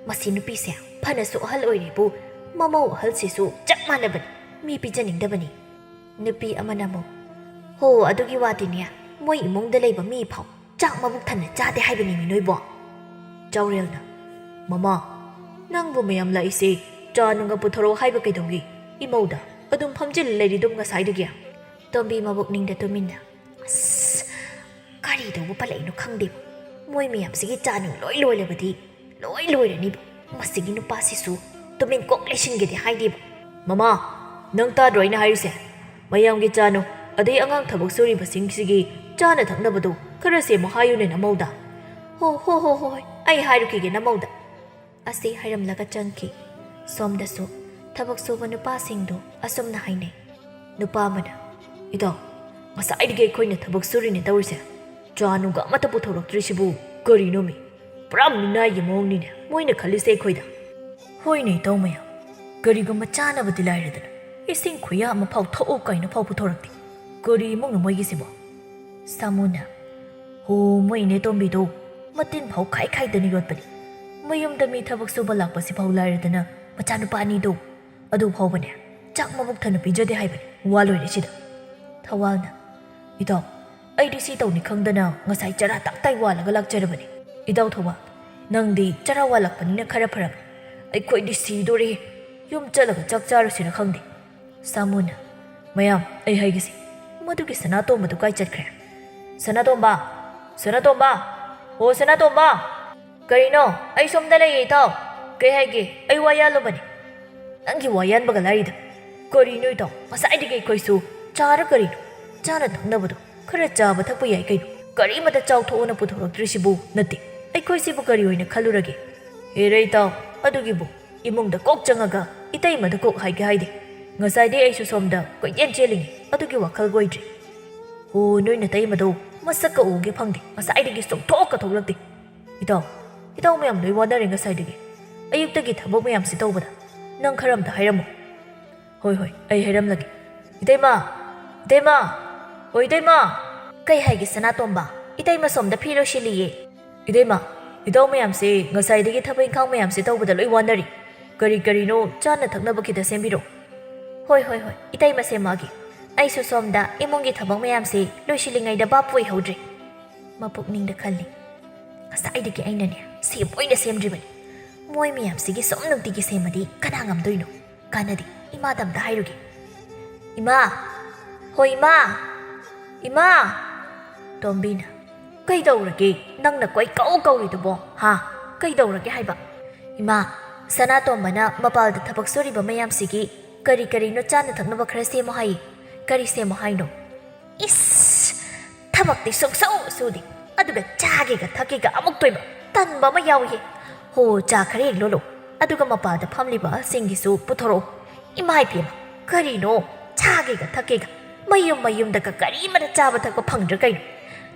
ꯃꯁꯤ ꯅꯨꯄꯤꯁꯦ ꯐꯅꯁꯨ ꯑꯍꯜ ꯑꯣꯏꯔꯦꯕꯨ, ꯃꯃꯧ ꯑꯍꯜꯁꯤꯁꯨ ꯆꯞ ꯃꯥꯟꯅꯕꯅꯤ, ꯃꯤ ꯄꯤꯖꯅꯤꯡꯗꯕꯅꯤ"꯫ ꯅꯨꯄꯤ ꯑꯃꯅ ꯑꯃꯨꯛ, "ꯍꯣ, ꯑꯗꯨꯒꯤ ꯋꯥꯗꯤꯅꯦ, ꯃꯣꯏ ꯏꯃꯨꯡꯗ ꯂꯩꯕ ꯃꯤ ꯐꯥꯎ ꯆꯥꯛ ꯃꯕꯨꯛ ꯊꯟꯅ ꯆꯥꯗꯦ ꯍꯥꯏꯕꯅꯤꯃꯤ ꯅꯣꯏꯕꯣ"꯫ ꯆꯥꯎꯔꯦꯜꯅ, "ꯃꯃꯥ, ꯅꯪꯕꯨ ꯃꯌꯥꯝ ꯂꯥꯛꯏꯁꯦ ꯆꯥ ꯅꯨꯡꯒ ꯄꯨꯊꯣꯔꯛꯑꯣ ꯍꯥꯏꯕ ꯀꯩꯗꯧꯏ? ꯏꯃꯧꯗ ꯑꯗꯨꯝ ꯐꯝꯖꯤꯜꯂ ꯂꯩꯔꯤꯗꯨꯝ ꯉꯁꯥꯏꯗꯒꯤ"꯫ ꯇꯣꯝꯕꯤ ꯃꯕꯨꯛꯅꯤꯡꯗ ꯇꯨꯃꯤꯟꯅ, "ꯑꯁ, ꯀꯔꯤ ꯇꯧꯕ ꯄꯜꯂꯛꯏꯅꯣ ꯈꯪꯗꯦ꯫ ꯃꯣꯏ ꯃꯌꯥꯝꯁꯤꯒꯤ ꯆꯥ ꯅꯨꯡ ꯂꯣꯏ ꯂꯣꯏꯔꯕꯗꯤ ꯂꯣꯏ ꯂꯣꯏꯔꯅꯤꯕ꯫ ꯃꯁꯤꯒꯤ ꯅꯨꯄꯥꯁꯤꯁꯨ ꯇꯨꯃꯤꯟ ꯀꯣꯛ ꯂꯩꯁꯤꯟꯒꯦꯗꯤ ꯍꯥꯏꯗꯦꯕ"꯫ "ꯃꯃꯥ, ꯅꯪ ꯇꯥꯗ꯭ꯔꯣ ꯑꯩꯅ ꯍꯥꯏꯔꯤꯁꯦ? ꯃꯌꯥꯝꯒꯤ ꯆꯥ ꯅꯨꯡ, ꯑꯗꯩ ꯑꯉꯥꯡ ꯊꯕꯛ ꯁꯨꯔꯤꯕꯁꯤꯡꯁꯤꯒꯤ ꯆꯥꯅ ꯊꯛꯅꯕꯗꯨ ꯈꯔ ꯁꯦꯝꯃꯣ ꯍꯥꯏꯌꯨꯅꯦ ꯅꯃꯧꯗ"꯫ "ꯍꯣ, ꯍꯣ, ꯍꯣ, ꯍꯣ, ꯍꯣꯏ, ꯑꯩ ꯍꯥꯏꯔꯨꯈꯤꯒꯦ ꯅꯃꯧꯗ"꯫ ꯑꯁꯤ ꯍꯥꯏꯔꯝꯂꯒ ꯆꯪꯈꯤ꯫ ꯁꯣꯝꯗꯁꯨ ꯊꯕꯛ ꯁꯨꯕ ꯅꯨꯄꯥꯁꯤꯡꯗꯨ ꯑꯁꯨꯝꯅ ꯍꯥꯏꯅꯩ꯫ ꯅꯨꯄꯥ ꯑꯃꯅ, "ꯏꯇꯥꯎ, ꯉꯁꯥꯏꯗꯒꯤ ꯑꯩꯈꯣꯏꯅ ꯊꯕꯛ ꯁꯨꯔꯤꯅꯦ ꯇꯧꯔꯤꯁꯦ, ꯆꯥ ꯅꯨꯡꯒ ꯑꯃꯠꯇ ꯄꯨꯊꯣꯔꯛꯇ꯭ꯔꯤꯁꯤꯕꯨ ꯀꯔꯤꯅꯣꯃꯤ? ꯄꯨꯔꯥ ꯃꯤꯅꯥꯏꯒꯤ ꯃꯑꯣꯡꯅꯤꯅꯦ ꯃꯣꯏꯅ ꯈꯜꯂꯤꯁꯦ ꯑꯩꯈꯣꯏꯗ"꯫ "ꯍꯣꯏꯅꯦ ꯏꯇꯥꯎ ꯃꯌꯥꯝ, ꯀꯔꯤꯒꯨꯝꯕ ꯆꯥꯅꯕꯗꯤ ꯂꯥꯏꯔꯗꯅ, ꯏꯁꯤꯡ ꯈꯨꯌꯥ ꯑꯃ ꯐꯥꯎ ꯊꯛꯎ ꯀꯥꯏꯅ ꯐꯥꯎ ꯄꯨꯊꯣꯔꯛꯇꯦ꯫ ꯀꯔꯤ ꯏꯃꯨꯡꯅꯣ ꯃꯣꯏꯒꯤꯁꯤꯕꯣ?" ꯁꯥꯃꯨꯅ, "ꯍꯣ, ꯃꯣꯏ ꯏꯅꯦ ꯇꯣꯝꯕꯤꯗꯣ ꯃꯇꯤꯟ ꯐꯥꯎ ꯈꯥꯏ ꯈꯥꯏꯗꯅ ꯌꯣꯠꯄꯅꯤ꯫ ꯃꯌꯨꯝꯗ ꯃꯤ ꯊꯕꯛ ꯁꯨꯕ ꯂꯥꯛꯄꯁꯤ ꯐꯥꯎ ꯂꯥꯏꯔꯗꯅ, ꯃꯆꯥꯅꯨꯄꯥ ꯑꯅꯤꯗꯣ ꯑꯗꯨ ꯐꯥꯎꯕꯅꯦ ꯆꯥꯛ ꯃꯕꯨꯛ ꯊꯟꯅ ꯄꯤꯖꯗꯦ ꯍꯥꯏꯕꯅꯤ꯫ ꯋꯥ ꯂꯣꯏꯔꯦ ꯁꯤꯗ"꯫ ꯊꯋꯥꯜꯅ, "ꯏꯇꯥꯎ, ꯑꯩꯗꯤ ꯁꯤ ꯇꯧꯅꯤ ꯈꯪꯗꯅ ꯉꯁꯥꯏ ꯆꯔꯥ ꯇꯞꯇꯥꯏ ꯋꯥꯜꯂꯒ ꯂꯥꯛꯆꯔꯕꯅꯤ꯫ ꯏꯇꯥꯎ ꯊꯧꯕꯥꯜ, ꯅꯪꯗꯤ ꯆꯔꯥ ꯋꯥꯜꯂꯛꯄꯅꯤꯅ ꯈꯔ ꯐꯔꯕꯅꯤ꯫ ꯑꯩꯈꯣꯏꯗꯤ ꯁꯤꯗꯣꯔꯦ꯫ ꯌꯨꯝ ꯆꯠꯂꯒ ꯆꯥꯛ ꯆꯥꯔꯨꯁꯤꯔ ꯈꯪꯗꯦ"꯫ ꯁꯥꯃꯨꯅ, "ꯃꯌꯥꯝ, ꯑꯩ ꯍꯥꯏꯒꯦꯁꯦ, ꯃꯗꯨꯒꯤ ꯁꯅꯥꯇꯣꯝꯕꯗꯨ ꯀꯥꯏ ꯆꯠꯈ꯭ꯔꯦ? ꯁꯅꯥꯇꯣꯝꯕ! ꯁꯅꯥꯇꯣꯝꯕ! ꯍꯣ, ꯁꯅꯥꯇꯣꯝꯕ!" "ꯀꯔꯤꯅꯣ? ꯑꯩ ꯁꯣꯝꯗ ꯂꯩꯌꯦ, ꯏꯇꯥꯎ꯫ ꯀꯩ ꯍꯥꯏꯒꯦ? ꯑꯩ ꯋꯥ ꯌꯥꯜꯂꯨꯕꯅꯤ"꯫ "ꯅꯪꯒꯤ ꯋꯥ ꯌꯥꯟꯕꯒ ꯂꯥꯏꯔꯤꯗ꯫ ꯀꯔꯤꯅꯣ, ꯏꯇꯥꯎ? ꯉꯁꯥꯏꯗꯒꯤ ꯑꯩꯈꯣꯏꯁꯨ ꯆꯥꯔ ꯀꯔꯤꯅꯣ? ꯆꯥꯅ ꯊꯛꯅꯕꯗꯣ ꯈꯔ ꯆꯥꯕ ꯊꯛꯄ ꯌꯥꯏ ꯀꯩꯅꯣ? ꯀꯔꯤꯃꯇ ꯆꯥꯎꯊꯣꯛꯑꯣꯅ ꯄꯨꯊꯣꯔꯛꯇ꯭ꯔꯤꯁꯤꯕꯨ ꯅꯠꯇꯦ꯫ ꯑꯩꯈꯣꯏꯁꯤꯕꯨ ꯀꯔꯤ ꯑꯣꯏꯅ ꯈꯜꯂꯨꯔꯒꯦ? ꯍꯦꯔꯦ, ꯏꯇꯥꯎ, ꯑꯗꯨꯒꯤꯕꯨ ꯏꯃꯨꯡꯗ ꯀꯣꯛ ꯆꯪꯉꯒ ꯏꯇꯩꯃꯗ ꯀꯣꯛ ꯍꯥꯏꯒꯦ ꯍꯥꯏꯗꯦ꯫ ꯉꯁꯥꯏꯗꯩ ꯑꯩꯁꯨ ꯁꯣꯝꯗ ꯀꯣꯏꯆꯦꯟ ꯆꯦꯜꯂꯤꯉꯩ, ꯑꯗꯨꯒꯤ ꯋꯥꯈꯜ ꯑꯣꯏꯗ꯭ꯔꯤ꯫ ꯑꯣ, ꯅꯣꯏ ꯅꯇꯩꯃꯗꯣ ꯃꯁꯛꯀ ꯎꯒꯦ ꯐꯪꯗꯦ꯫ ꯉꯁꯥꯏꯗꯒꯤ ꯁꯨꯡꯊꯣꯛꯀ ꯊꯣꯛꯂꯛꯇꯦ꯫ ꯏꯇꯥꯎ, ꯏꯇꯥꯎ ꯃꯌꯥꯝ ꯂꯣꯏ ꯋꯥꯅꯔꯦ ꯉꯁꯥꯏꯗꯒꯤ꯫ ꯑꯌꯨꯛꯇꯒꯤ ꯊꯕꯛ ꯃꯌꯥꯝꯁꯤ ꯇꯧꯕꯗ ꯅꯪ ꯈꯔ ꯑꯝꯇ ꯍꯥꯏꯔꯝꯃꯨ"꯫ "ꯍꯣꯏ, ꯍꯣꯏ, ꯑꯩ ꯍꯥꯏꯔꯝꯂꯒꯦ꯫ ꯏꯇꯩꯃ, ꯏꯇꯩꯃ! ꯑꯣ ꯏꯇꯩꯃ! ꯀꯩ ꯍꯥꯏꯒꯦ ꯁꯅꯥꯇꯣꯝꯕ? ꯏꯇꯩꯃ ꯁꯣꯝꯗ ꯐꯤ ꯂꯣꯏꯁꯤꯜꯂꯤꯌꯦ꯫ ꯏꯇꯩꯃ, ꯏꯇꯥꯎ ꯃꯌꯥꯝꯁꯦ ꯉꯁꯥꯏꯗꯒꯤ ꯊꯕꯛ ꯏꯪꯈꯥꯡ ꯃꯌꯥꯝꯁꯦ ꯇꯧꯕꯗ ꯂꯣꯏ ꯋꯥꯅꯔꯤ꯫ ꯀꯔꯤ ꯀꯔꯤꯅꯣ ꯆꯥꯅ ꯊꯛꯅꯕ ꯈꯤꯇ ꯁꯦꯝꯕꯤꯔꯣ꯫ ꯍꯣꯏ, ꯍꯣꯏ, ꯍꯣꯏ, ꯏꯇꯩꯃ ꯁꯦꯝꯃꯛꯑꯒꯦ꯫ ꯑꯩꯁꯨ ꯁꯣꯝꯗ ꯏꯃꯨꯡꯒꯤ ꯊꯕꯛ ꯃꯌꯥꯝꯁꯦ ꯂꯣꯏꯁꯤꯜꯂꯤꯉꯩꯗ ꯚꯥꯞꯄꯨ ꯑꯣꯏꯍꯧꯗ꯭ꯔꯦ꯫ ꯃꯄꯨꯛꯅꯤꯡꯗ ꯈꯜꯂꯤ, "ꯉꯁꯥꯏꯗꯒꯤ ꯑꯩꯅꯅꯦ ꯁꯦꯝ ꯑꯣꯏꯅ ꯁꯦꯝꯗ꯭ꯔꯤꯕꯅꯤ꯫ ꯃꯣꯏ ꯃꯌꯥꯝꯁꯤꯒꯤ ꯁꯨꯝ ꯅꯨꯡꯇꯤꯒꯤ ꯁꯦꯝꯃꯗꯤ ꯀꯅꯥ ꯉꯝꯗꯣꯏꯅꯣ? ꯀꯥꯟꯅꯗꯦ, ꯏꯃꯥꯗ ꯑꯝꯇ ꯍꯥꯏꯔꯨꯒꯦ꯫ ꯏꯃꯥ! ꯍꯣꯏ ꯏꯃꯥ! ꯏꯃꯥ!" ꯇꯣꯝꯕꯤꯅ, "ꯀꯩꯗꯧꯔꯒꯦ? ꯅꯪꯅ ꯀꯣꯏ ꯀꯧ ꯀꯧꯔꯤꯗꯨꯕꯣ? ꯍꯥ? ꯀꯩꯗꯧꯔꯒꯦ ꯍꯥꯏꯕ?" "ꯏꯃꯥ, ꯁꯅꯥꯇꯣꯝꯕꯅ ꯃꯄꯥꯜꯗ ꯊꯕꯛ ꯁꯨꯔꯤꯕ ꯃꯌꯥꯝꯁꯤꯒꯤ ꯀꯔꯤ ꯀꯔꯤꯅꯣ ꯆꯥꯅ ꯊꯛꯅꯕ ꯈꯔ ꯁꯦꯝꯃꯣ ꯍꯥꯏꯌꯦ꯫ ꯀꯔꯤ ꯁꯦꯝꯃꯣ ꯍꯥꯏꯅꯣ?" "ꯏꯁ! ꯊꯕꯛꯇꯤ ꯁꯨꯡꯁꯨ ꯁꯨꯗꯦ, ꯑꯗꯨꯒ ꯆꯥꯒꯦꯒ ꯊꯛꯀꯦꯒ ꯑꯃꯨꯛꯇꯣꯏꯕ꯫ ꯇꯟꯕ ꯑꯃ ꯌꯥꯎꯏꯍꯦ꯫ ꯍꯣ, ꯆꯥ ꯈꯔ ꯍꯦꯛ ꯂꯣꯜꯂꯣ, ꯑꯗꯨꯒ ꯃꯄꯥꯜꯗ ꯐꯝꯂꯤꯕ ꯑꯍꯜꯁꯤꯡꯒꯤꯁꯨ ꯄꯨꯊꯣꯔꯛꯑꯣ꯫ ꯏꯃꯥ ꯏꯕꯦꯝꯃ, ꯀꯔꯤꯅꯣ? ꯆꯥꯒꯦꯒ ꯊꯛꯀꯦꯒ, ꯃꯌꯨꯝ ꯃꯌꯨꯝꯗꯒ ꯀꯔꯤꯃꯠꯇ ꯆꯥꯕ ꯊꯛꯄ ꯐꯪꯗ꯭ꯔꯥ ꯀꯩꯅꯣ?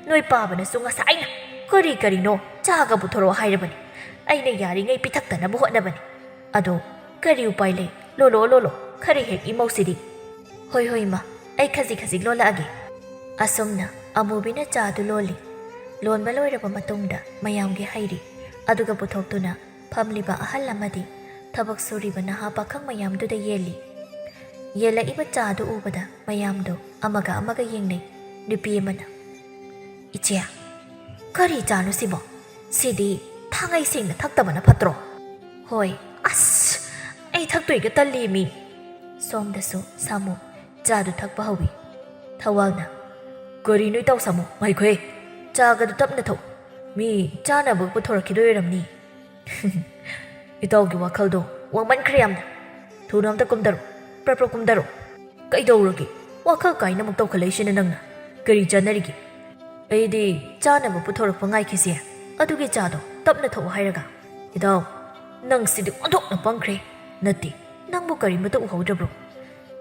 ꯅꯣꯏ ꯄꯥꯕꯅꯁꯨ ꯉꯁꯥꯏꯅ ꯀꯔꯤ ꯀꯔꯤꯅꯣ ꯆꯥꯒ ꯄꯨꯊꯣꯔꯛꯑꯣ ꯍꯥꯏꯔꯕꯅꯤ꯫ ꯑꯩꯅ ꯌꯥꯔꯤꯉꯩ ꯄꯤꯊꯛꯇꯅꯕ ꯍꯣꯠꯅꯕꯅꯤ꯫ ꯑꯗꯣ ꯀꯔꯤ ꯎꯄꯥꯏ ꯂꯩ? ꯂꯣꯜꯂꯣ, ꯂꯣꯜꯂꯣ, ꯈꯔ ꯍꯦꯛ ꯏꯃꯧꯁꯤꯗꯤ꯫" "ꯍꯣꯏ, ꯍꯣꯏ, ꯏꯃꯥ, ꯑꯩ ꯈꯖꯤꯛ ꯈꯖꯤꯛ ꯂꯣꯜꯂꯛꯑꯒꯦ꯫" ꯑꯁꯨꯝꯅ ꯑꯃꯨꯕꯤꯅ ꯆꯥꯗꯨ ꯂꯣꯜꯂꯤ꯫ ꯂꯣꯟꯕ ꯂꯣꯏꯔꯕ ꯃꯇꯨꯡꯗ ꯃꯌꯥꯝꯒꯤ ꯍꯩꯔꯤ, ꯑꯗꯨꯒ ꯄꯨꯊꯣꯛꯇꯨꯅ ꯐꯝꯂꯤꯕ ꯑꯍꯜ ꯑꯃꯗꯤ ꯊꯕꯛ ꯁꯨꯔꯤꯕ ꯅꯍꯥ ꯄꯥꯈꯪ ꯃꯌꯥꯝꯗꯨꯗ ꯌꯦꯜꯂꯤ꯫ ꯌꯦꯜꯂꯛꯏꯕ ꯆꯥꯗꯨ ꯎꯕꯗ ꯃꯌꯥꯝꯗꯨ ꯑꯃꯒ ꯑꯃꯒ ꯌꯦꯡꯅꯩ꯫ ꯅꯨꯄꯤ ꯑꯃꯅ, "ꯏꯆꯦ, ꯀꯔꯤ ꯆꯥꯅꯣ ꯁꯤꯕꯣ? ꯁꯤꯗꯤ ꯊꯥꯡꯉꯩ ꯁꯦꯡꯅ ꯊꯛꯇꯕꯅ ꯐꯠꯇ꯭ꯔꯣ?" "ꯍꯣꯏ, ꯑꯁ, ꯑꯩ ꯊꯛꯇꯣꯏꯒ ꯇꯜꯂꯤ ꯃꯤ꯫" ꯁꯣꯝꯗꯁꯨ ꯁꯥꯃꯨ ꯆꯥꯗꯨ ꯊꯛꯄ ꯍꯧꯏ꯫ ꯊꯋꯥꯜꯅ, "ꯀꯔꯤꯅꯣ ꯏꯇꯥꯎ ꯁꯥꯃꯨ, ꯉꯥꯏꯈꯣꯍꯦ, ꯆꯥꯒꯗꯨ ꯇꯞꯅ ꯊꯛꯎ꯫ ꯃꯤ ꯆꯥꯅꯕ ꯄꯨꯊꯣꯔꯛꯈꯤꯗꯣꯏ ꯑꯣꯏꯔꯝꯅꯤ꯫" "ꯏꯇꯥꯎꯒꯤ ꯋꯥꯈꯜꯗꯣ ꯋꯥꯡꯃꯟꯈ꯭ꯔꯦ ꯌꯥꯝꯅ꯫ ꯊꯨꯅ ꯑꯝꯇ ꯀꯨꯝꯗꯔꯣ, ꯄ꯭ꯔꯞ ꯄ꯭ꯔꯞ ꯀꯨꯝꯗꯔꯣ꯫" "ꯀꯩꯗꯧꯔꯒꯦ? ꯋꯥꯈꯜ ꯀꯥꯏꯅ ꯑꯃꯨꯛ ꯇꯧꯈꯠꯂꯛꯏꯁꯤꯅ ꯅꯪꯅ꯫ ꯀꯔꯤ ꯆꯥꯟꯅꯔꯤꯒꯦ? ꯑꯩꯗꯤ ꯆꯥꯅꯕ ꯄꯨꯊꯣꯔꯛꯄ ꯉꯥꯏꯈꯤꯁꯦ, ꯑꯗꯨꯒꯤ ꯆꯥꯗꯣ ꯇꯞꯅ ꯊꯛꯎ ꯍꯥꯏꯔꯒ꯫ ꯏꯇꯥꯎ, ꯅꯪ ꯁꯤꯗꯤ ꯑꯣꯟꯊꯣꯛꯅ ꯄꯪꯈ꯭ꯔꯦ꯫ ꯅꯠꯇꯦ, ꯅꯪꯕꯨ ꯀꯔꯤꯃꯇ ꯎꯍꯧꯗ꯭ꯔꯕ꯭ꯔꯣ?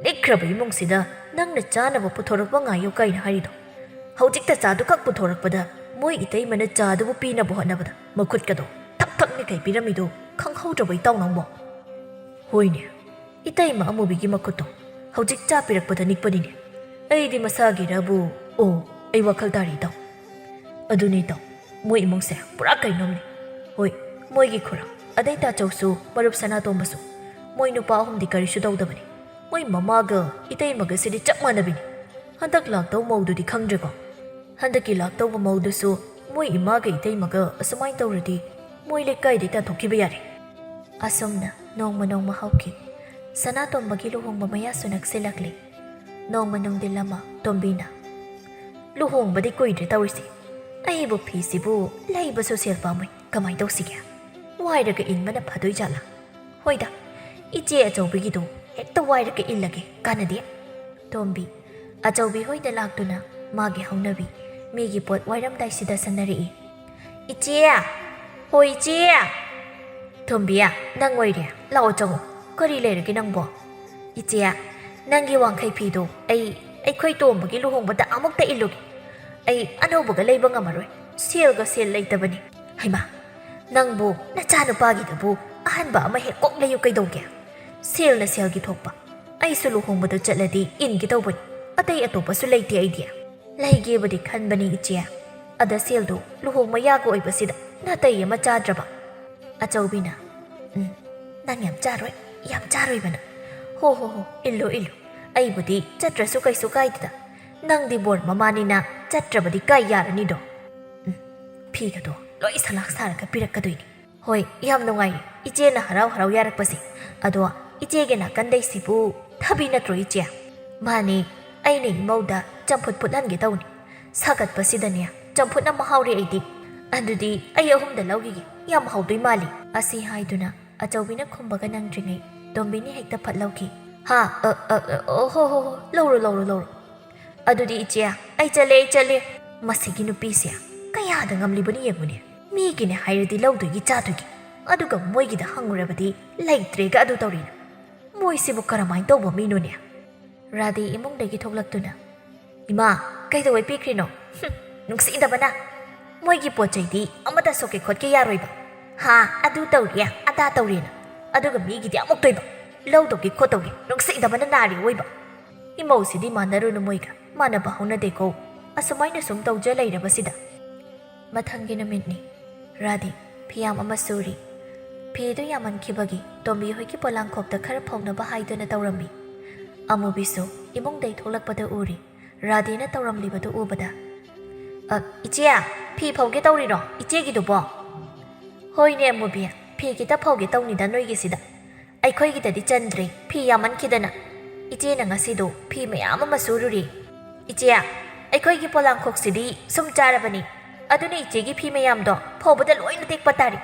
ꯂꯤꯛꯈ꯭ꯔꯕ ꯏꯃꯨꯡꯁꯤꯗ ꯅꯪꯅ ꯆꯥꯅꯕ ꯄꯨꯊꯣꯔꯛꯄ ꯉꯥꯏꯌꯨ ꯀꯥꯏꯅ ꯍꯥꯏꯔꯤꯗꯣ? ꯍꯧꯖꯤꯛꯇ ꯆꯥꯗꯨ ꯈꯛ ꯄꯨꯊꯣꯔꯛꯄꯗ ꯃꯣꯏ ꯏꯇꯩꯃꯅ ꯆꯥꯗꯨꯕꯨ ꯄꯤꯅꯕ ꯍꯣꯠꯅꯕꯗ ꯃꯈꯨꯠꯀꯗꯣ ꯊꯛ ꯊꯛ ꯅꯤꯛꯈꯩ ꯄꯤꯔꯝꯃꯤꯗꯣ ꯈꯪꯍꯧꯗ꯭ꯔꯕꯣ ꯏꯇꯥꯎ ꯅꯪꯕꯣ?" "ꯍꯣꯏꯅꯦ, ꯏꯇꯩꯃ ꯑꯃꯨꯕꯤꯒꯤ ꯃꯈꯨꯠꯇꯣ ꯍꯧꯖꯤꯛ ꯆꯥ ꯄꯤꯔꯛꯄꯗ ꯅꯤꯛꯄꯅꯤꯅꯦ꯫ ꯑꯩꯗꯤ ꯃꯁꯥꯒꯤꯔꯕꯨ, ꯑꯣ, ꯑꯩ ꯋꯥꯈꯜ ꯇꯥꯔꯦ ꯏꯇꯥꯎ꯫ ꯑꯗꯨꯅꯤ ꯏꯇꯥꯎ, ꯃꯣꯏ ꯏꯃꯨꯡꯁꯦ ꯄꯨꯔꯥ ꯀꯩꯅꯣꯝꯅꯤ꯫ ꯍꯣꯏ, ꯃꯣꯏꯒꯤ ꯈꯨꯔꯥ, ꯑꯗꯩ ꯇꯥꯆꯧꯁꯨ, ꯃꯔꯨꯞ ꯁꯅꯥꯇꯣꯝꯕꯁꯨ, ꯃꯣꯏ ꯅꯨꯄꯥ ꯑꯍꯨꯝꯗꯤ ꯀꯔꯤꯁꯨ ꯇꯧꯗꯕꯅꯤ꯫ ꯃꯣꯏ ꯃꯃꯥꯒ ꯏꯇꯩꯃꯒꯁꯤꯗꯤ ꯆꯞ ꯃꯥꯟꯅꯕꯤꯅꯤ꯫ ꯍꯟꯗꯛ ꯂꯥꯛꯇꯧ ꯃꯧꯗꯨꯗꯤ ꯈꯪꯗ꯭ꯔꯦꯀꯣ꯫ ꯍꯟꯗꯛꯀꯤ ꯂꯥꯛꯇꯧꯕ ꯃꯧꯗꯨꯁꯨ ꯃꯣꯏ ꯏꯃꯥꯒ ꯏꯇꯩꯃꯒ ꯑꯁꯨꯃꯥꯏꯅ ꯇꯧꯔꯗꯤ ꯃꯣꯏ ꯂꯩꯀꯥꯏꯗꯩ ꯇꯥꯟꯊꯣꯛꯈꯤꯕ ꯌꯥꯔꯦ꯫ ꯑꯁꯨꯝꯅ ꯅꯣꯡꯃ ꯅꯣꯡꯃ ꯍꯧꯈꯤ꯫ ꯁꯅꯥꯇꯣꯝꯕꯒꯤ ꯂꯨꯍꯣꯡꯕ ꯃꯌꯥꯁꯨ ꯅꯛꯁꯤꯜꯂꯛꯂꯤ꯫ ꯅꯣꯡꯃ ꯅꯨꯡꯊꯤꯜ ꯑꯃ ꯇꯣꯝꯕꯤꯅ, "ꯂꯨꯍꯣꯡꯕꯗꯤ ꯀꯨꯏꯗ꯭ꯔꯦ ꯇꯧꯔꯤꯁꯦ꯫ ꯑꯩꯕꯨ ꯐꯤꯁꯤꯕꯨ ꯂꯩꯕꯁꯨ ꯁꯦꯜ ꯄꯥꯝꯃꯨꯏ꯫ ꯀꯃꯥꯏꯅ ꯇꯧꯁꯤꯒꯦ? ꯋꯥꯏꯔꯒ ꯏꯟꯕꯅ ꯐꯗꯣꯏ ꯖꯥꯠꯂꯥ? ꯍꯣꯏꯗ, ꯏꯆꯦ ꯑꯆꯧꯕꯤꯒꯤꯗꯣ ꯍꯦꯛꯇ ꯋꯥꯏꯔꯒ ꯏꯜꯂꯒꯦ, ꯀꯥꯟꯅꯗꯦ꯫" ꯇꯣꯝꯕꯤ, ꯑꯆꯧꯕꯤ ꯍꯣꯏꯗ ꯂꯥꯛꯇꯨꯅ ꯃꯥꯒꯤ ꯍꯧꯅꯕꯤ ꯃꯤꯒꯤ ꯄꯣꯠ ꯋꯥꯏꯔꯝꯗꯥꯏꯁꯤꯗ ꯁꯟꯅꯔꯛꯏ꯫ "ꯏꯆꯦ! ꯍꯣ ꯏꯆꯦ!" "ꯇꯣꯝꯕꯤ, ꯅꯪ ꯑꯣꯏꯔꯦ? ꯂꯥꯛꯑꯣ ꯆꯪꯉꯣ꯫ ꯀꯔꯤ ꯂꯩꯔꯒꯦ ꯅꯪꯕꯣ?" "ꯏꯆꯦ, ꯅꯪꯒꯤ ꯋꯥꯡꯈꯩ ꯐꯤꯗꯣ ꯑꯩ ꯑꯩꯈꯣꯏ ꯇꯣꯝꯕꯒꯤ ꯂꯨꯍꯣꯡꯕꯗ ꯑꯃꯨꯛꯇ ꯏꯜꯂꯨꯒꯦ꯫ ꯑꯩ ꯑꯅꯧꯕꯒ ꯂꯩꯕ ꯉꯝꯃꯔꯣꯏ꯫ ꯁꯦꯜꯒ ꯁꯦꯜ ꯂꯩꯇꯕꯅꯤ꯫" "ꯍꯩꯃꯥ, ꯅꯪꯕꯨ ꯅꯆꯥꯅꯨꯄꯥꯒꯤꯗꯨꯕꯨ ꯑꯍꯟꯕ ꯑꯃ ꯍꯦꯛ ꯀꯣꯛ ꯂꯩꯌꯨ ꯀꯩꯗꯧꯒꯦ? ꯁꯦꯜꯅ ꯁꯦꯜꯒꯤ ꯊꯣꯛꯄ꯫ ꯑꯩꯁꯨ ꯂꯨꯍꯣꯡꯕꯗ ꯆꯠꯂꯗꯤ ꯏꯟꯒꯦ ꯇꯧꯕꯅꯤ꯫ ꯑꯇꯩ ꯑꯇꯣꯞꯄꯁꯨ ꯂꯩꯇꯦ ꯑꯩꯗꯤ꯫" "ꯂꯩꯒꯦꯕꯨꯗꯤ ꯈꯟꯕꯅꯤ ꯏꯆꯦ꯫ ꯑꯗ ꯁꯦꯜꯗꯣ ꯂꯨꯍꯣꯡ ꯃꯌꯥꯒ ꯑꯣꯏꯕꯁꯤꯗ ꯅꯥꯇꯩ ꯑꯃ ꯆꯥꯗ꯭ꯔꯕ꯫" ꯑꯆꯧꯕꯤꯅ, "ꯎꯝ, ꯅꯪ ꯌꯥꯝ ꯆꯥꯔꯣꯏ, ꯌꯥꯝ ꯆꯥꯔꯣꯏꯕ ꯅꯪ꯫ ꯍꯣ ꯍꯣ ꯍꯣ, ꯏꯜꯂꯨ ꯏꯜꯂꯨ꯫ ꯑꯩꯕꯨꯗꯤ ꯆꯠꯇ꯭ꯔꯁꯨ ꯀꯩꯁꯨ ꯀꯥꯏꯗꯦꯗ꯫ ꯅꯪꯗꯤ ꯕꯣꯔ ꯃꯃꯥꯅꯤꯅ ꯆꯠꯇ꯭ꯔꯕꯗꯤ ꯀꯥꯏ ꯌꯥꯔꯅꯤꯗꯣ꯫ ꯎꯝ, ꯐꯤꯒꯗꯣ ꯂꯣꯏ ꯁꯂꯥꯛ ꯁꯥꯔꯒ ꯄꯤꯔꯛꯀꯗꯣꯏꯅꯤ꯫" "ꯍꯣꯏ, ꯌꯥꯝ ꯅꯨꯡꯉꯥꯏꯌꯦ ꯏꯆꯦꯅ ꯍꯔꯥꯎ ꯍꯔꯥꯎ ꯌꯥꯔꯛꯄꯁꯦ꯫ ꯑꯗꯣ ꯏꯆꯦꯒꯤ ꯅꯥꯀꯟꯗꯩꯁꯤꯕꯨ ꯊꯕꯤ ꯅꯠꯇ꯭ꯔꯣ ꯏꯆꯦ?" "ꯃꯥꯅꯦ, ꯑꯩꯅ ꯏꯃꯧꯗ ꯆꯝꯐꯨꯠ ꯐꯨꯠꯍꯟꯒꯦ ꯇꯧꯅꯤ꯫ ꯁꯥꯒꯠꯄꯁꯤꯗꯅꯦ ꯆꯝꯐꯨꯠꯅ ꯃꯍꯥꯎꯔꯦ ꯑꯩꯗꯤ꯫ ꯑꯗꯨꯗꯤ ꯑꯩ ꯑꯍꯨꯝꯗ ꯂꯧꯈꯤꯒꯦ, ꯌꯥꯝ ꯍꯥꯎꯗꯣꯏ ꯃꯥꯜꯂꯤ꯫" ꯑꯁꯤ ꯍꯥꯏꯗꯨꯅ ꯑꯆꯧꯕꯤꯅ ꯈꯨꯝꯕꯒ ꯅꯪꯗ꯭ꯔꯤꯉꯩ ꯇꯣꯝꯕꯤꯅ ꯍꯦꯛꯇ ꯐꯠ ꯂꯧꯈꯤ꯫ "ꯍꯥ? ꯑ, ꯑ, ꯑ, ꯑꯣ, ꯍꯣ, ꯍꯣ, ꯍꯣ, ꯂꯧꯔꯣ, ꯂꯧꯔꯣ, ꯂꯧꯔꯣ꯫ ꯑꯗꯨꯗꯤ ꯏꯆꯦ, ꯑꯩ ꯆꯠꯂꯦ, ꯑꯩ ꯆꯠꯂꯦ꯫" ꯃꯁꯤꯒꯤ ꯅꯨꯄꯤꯁꯦ ꯀꯌꯥꯗ ꯉꯝꯂꯤꯕꯅꯤ ꯌꯦꯡꯉꯨꯅꯦ꯫ ꯃꯤꯒꯤꯅꯦ ꯍꯥꯏꯔꯗꯤ ꯂꯧꯗꯣꯏꯒꯤ ꯆꯥꯗꯣꯏꯒꯤ, ꯑꯗꯨꯒ ꯃꯣꯏꯒꯤꯗ ꯍꯪꯉꯨꯔꯕꯗꯤ ꯂꯩꯇ꯭ꯔꯦꯒ ꯑꯗꯨ ꯇꯧꯔꯤꯅ꯫ ꯃꯣꯏꯁꯤꯕꯨ ꯀꯔꯝꯍꯥꯏꯅ ꯇꯧꯕ ꯃꯤꯅꯣꯅꯦ? ꯔꯥꯙꯦ ꯏꯃꯨꯡꯗꯒꯤ ꯊꯣꯛꯂꯛꯇꯨꯅ, "ꯏꯃꯥ, ꯀꯩꯗꯧꯕꯩ ꯄꯤꯈ꯭ꯔꯤꯅꯣ? ꯍꯨꯝ, ꯅꯨꯡꯁꯤꯗꯕꯅ! ꯃꯣꯏꯒꯤ ꯄꯣꯠ ꯆꯩꯗꯤ ꯑꯃꯠꯇ ꯁꯣꯛꯀꯦ ꯈꯣꯠꯀꯦ ꯌꯥꯔꯣꯏꯕ꯫ ꯍꯥ, ꯑꯗꯨ ꯇꯧꯔꯦ, ꯑꯗꯥ ꯇꯧꯔꯦꯅ꯫ ꯑꯗꯨꯒ ꯃꯤꯒꯤꯗꯤ ꯑꯃꯨꯛꯇꯣꯏꯕ꯫ ꯂꯧꯗꯧꯒꯤ ꯈꯣꯠꯇꯧꯒꯤ ꯅꯨꯡꯁꯤꯗꯕꯅ ꯅꯥꯔꯦ ꯑꯣꯏꯕ꯫" ꯏꯃꯧꯁꯤꯗꯤ ꯃꯥꯟꯅꯔꯨꯅꯨ ꯃꯣꯏꯒ, ꯃꯥꯟꯅꯕ ꯍꯧꯅꯗꯦꯀꯣ꯫ ꯑꯁꯨꯃꯥꯏꯅ ꯁꯨꯝ ꯇꯧꯖ ꯂꯩꯔꯕꯁꯤꯗ꯫ ꯃꯊꯪꯒꯤ ꯅꯨꯃꯤꯠꯅꯤ꯫ ꯔꯥꯙꯤ ꯐꯤꯌꯥꯝ ꯑꯃ ꯁꯨꯔꯤ꯫ ꯐꯤꯗꯨ ꯌꯥꯝꯃꯟꯈꯤꯕꯒꯤ ꯇꯣꯝꯕꯤ ꯍꯣꯏꯒꯤ ꯄꯣꯂꯥꯡꯈꯣꯛꯇ ꯈꯔ ꯐꯧꯅꯕ ꯍꯥꯏꯗꯨꯅ ꯇꯧꯔꯝꯃꯤ꯫ ꯑꯃꯨꯕꯤꯁꯨ ꯏꯃꯨꯡꯗꯩ ꯊꯣꯛꯂꯛꯄꯗ ꯎꯔꯤ꯫ ꯔꯥꯙꯤꯅ ꯇꯧꯔꯝꯂꯤꯕꯗꯨ ꯎꯕꯗ, "ꯑ, ꯏꯆꯦ, ꯐꯤ ꯐꯧꯒꯦ ꯇꯧꯔꯤꯔꯣ ꯏꯆꯦꯒꯤꯗꯨꯕꯣ?" "ꯍꯣꯏꯅꯦ ꯑꯃꯨꯕꯤ, ꯐꯤ ꯈꯤꯇ ꯐꯧꯒꯦ ꯇꯧꯅꯤꯗ ꯅꯣꯏꯒꯤꯁꯤꯗ꯫ ꯑꯩꯈꯣꯏꯒꯤꯗꯗꯤ ꯆꯟꯗ꯭ꯔꯦ ꯐꯤ ꯌꯥꯝꯃꯟꯈꯤꯗꯅ꯫ ꯏꯆꯦꯅ ꯉꯁꯤꯗꯣ ꯐꯤ ꯃꯌꯥꯝ ꯑꯃ ꯁꯨꯔꯨꯔꯤ꯫ ꯏꯆꯦ, ꯑꯩꯈꯣꯏꯒꯤ ꯄꯣꯂꯥꯡꯈꯣꯛꯁꯤꯗꯤ ꯁꯨꯝ ꯆꯥꯔꯕꯅꯤ꯫ ꯑꯗꯨꯅ ꯏꯆꯦꯒꯤ ꯐꯤ ꯃꯌꯥꯝꯗꯣ ꯐꯧꯕꯗ ꯂꯣꯏꯅ ꯇꯦꯛꯄ ꯇꯥꯔꯦ꯫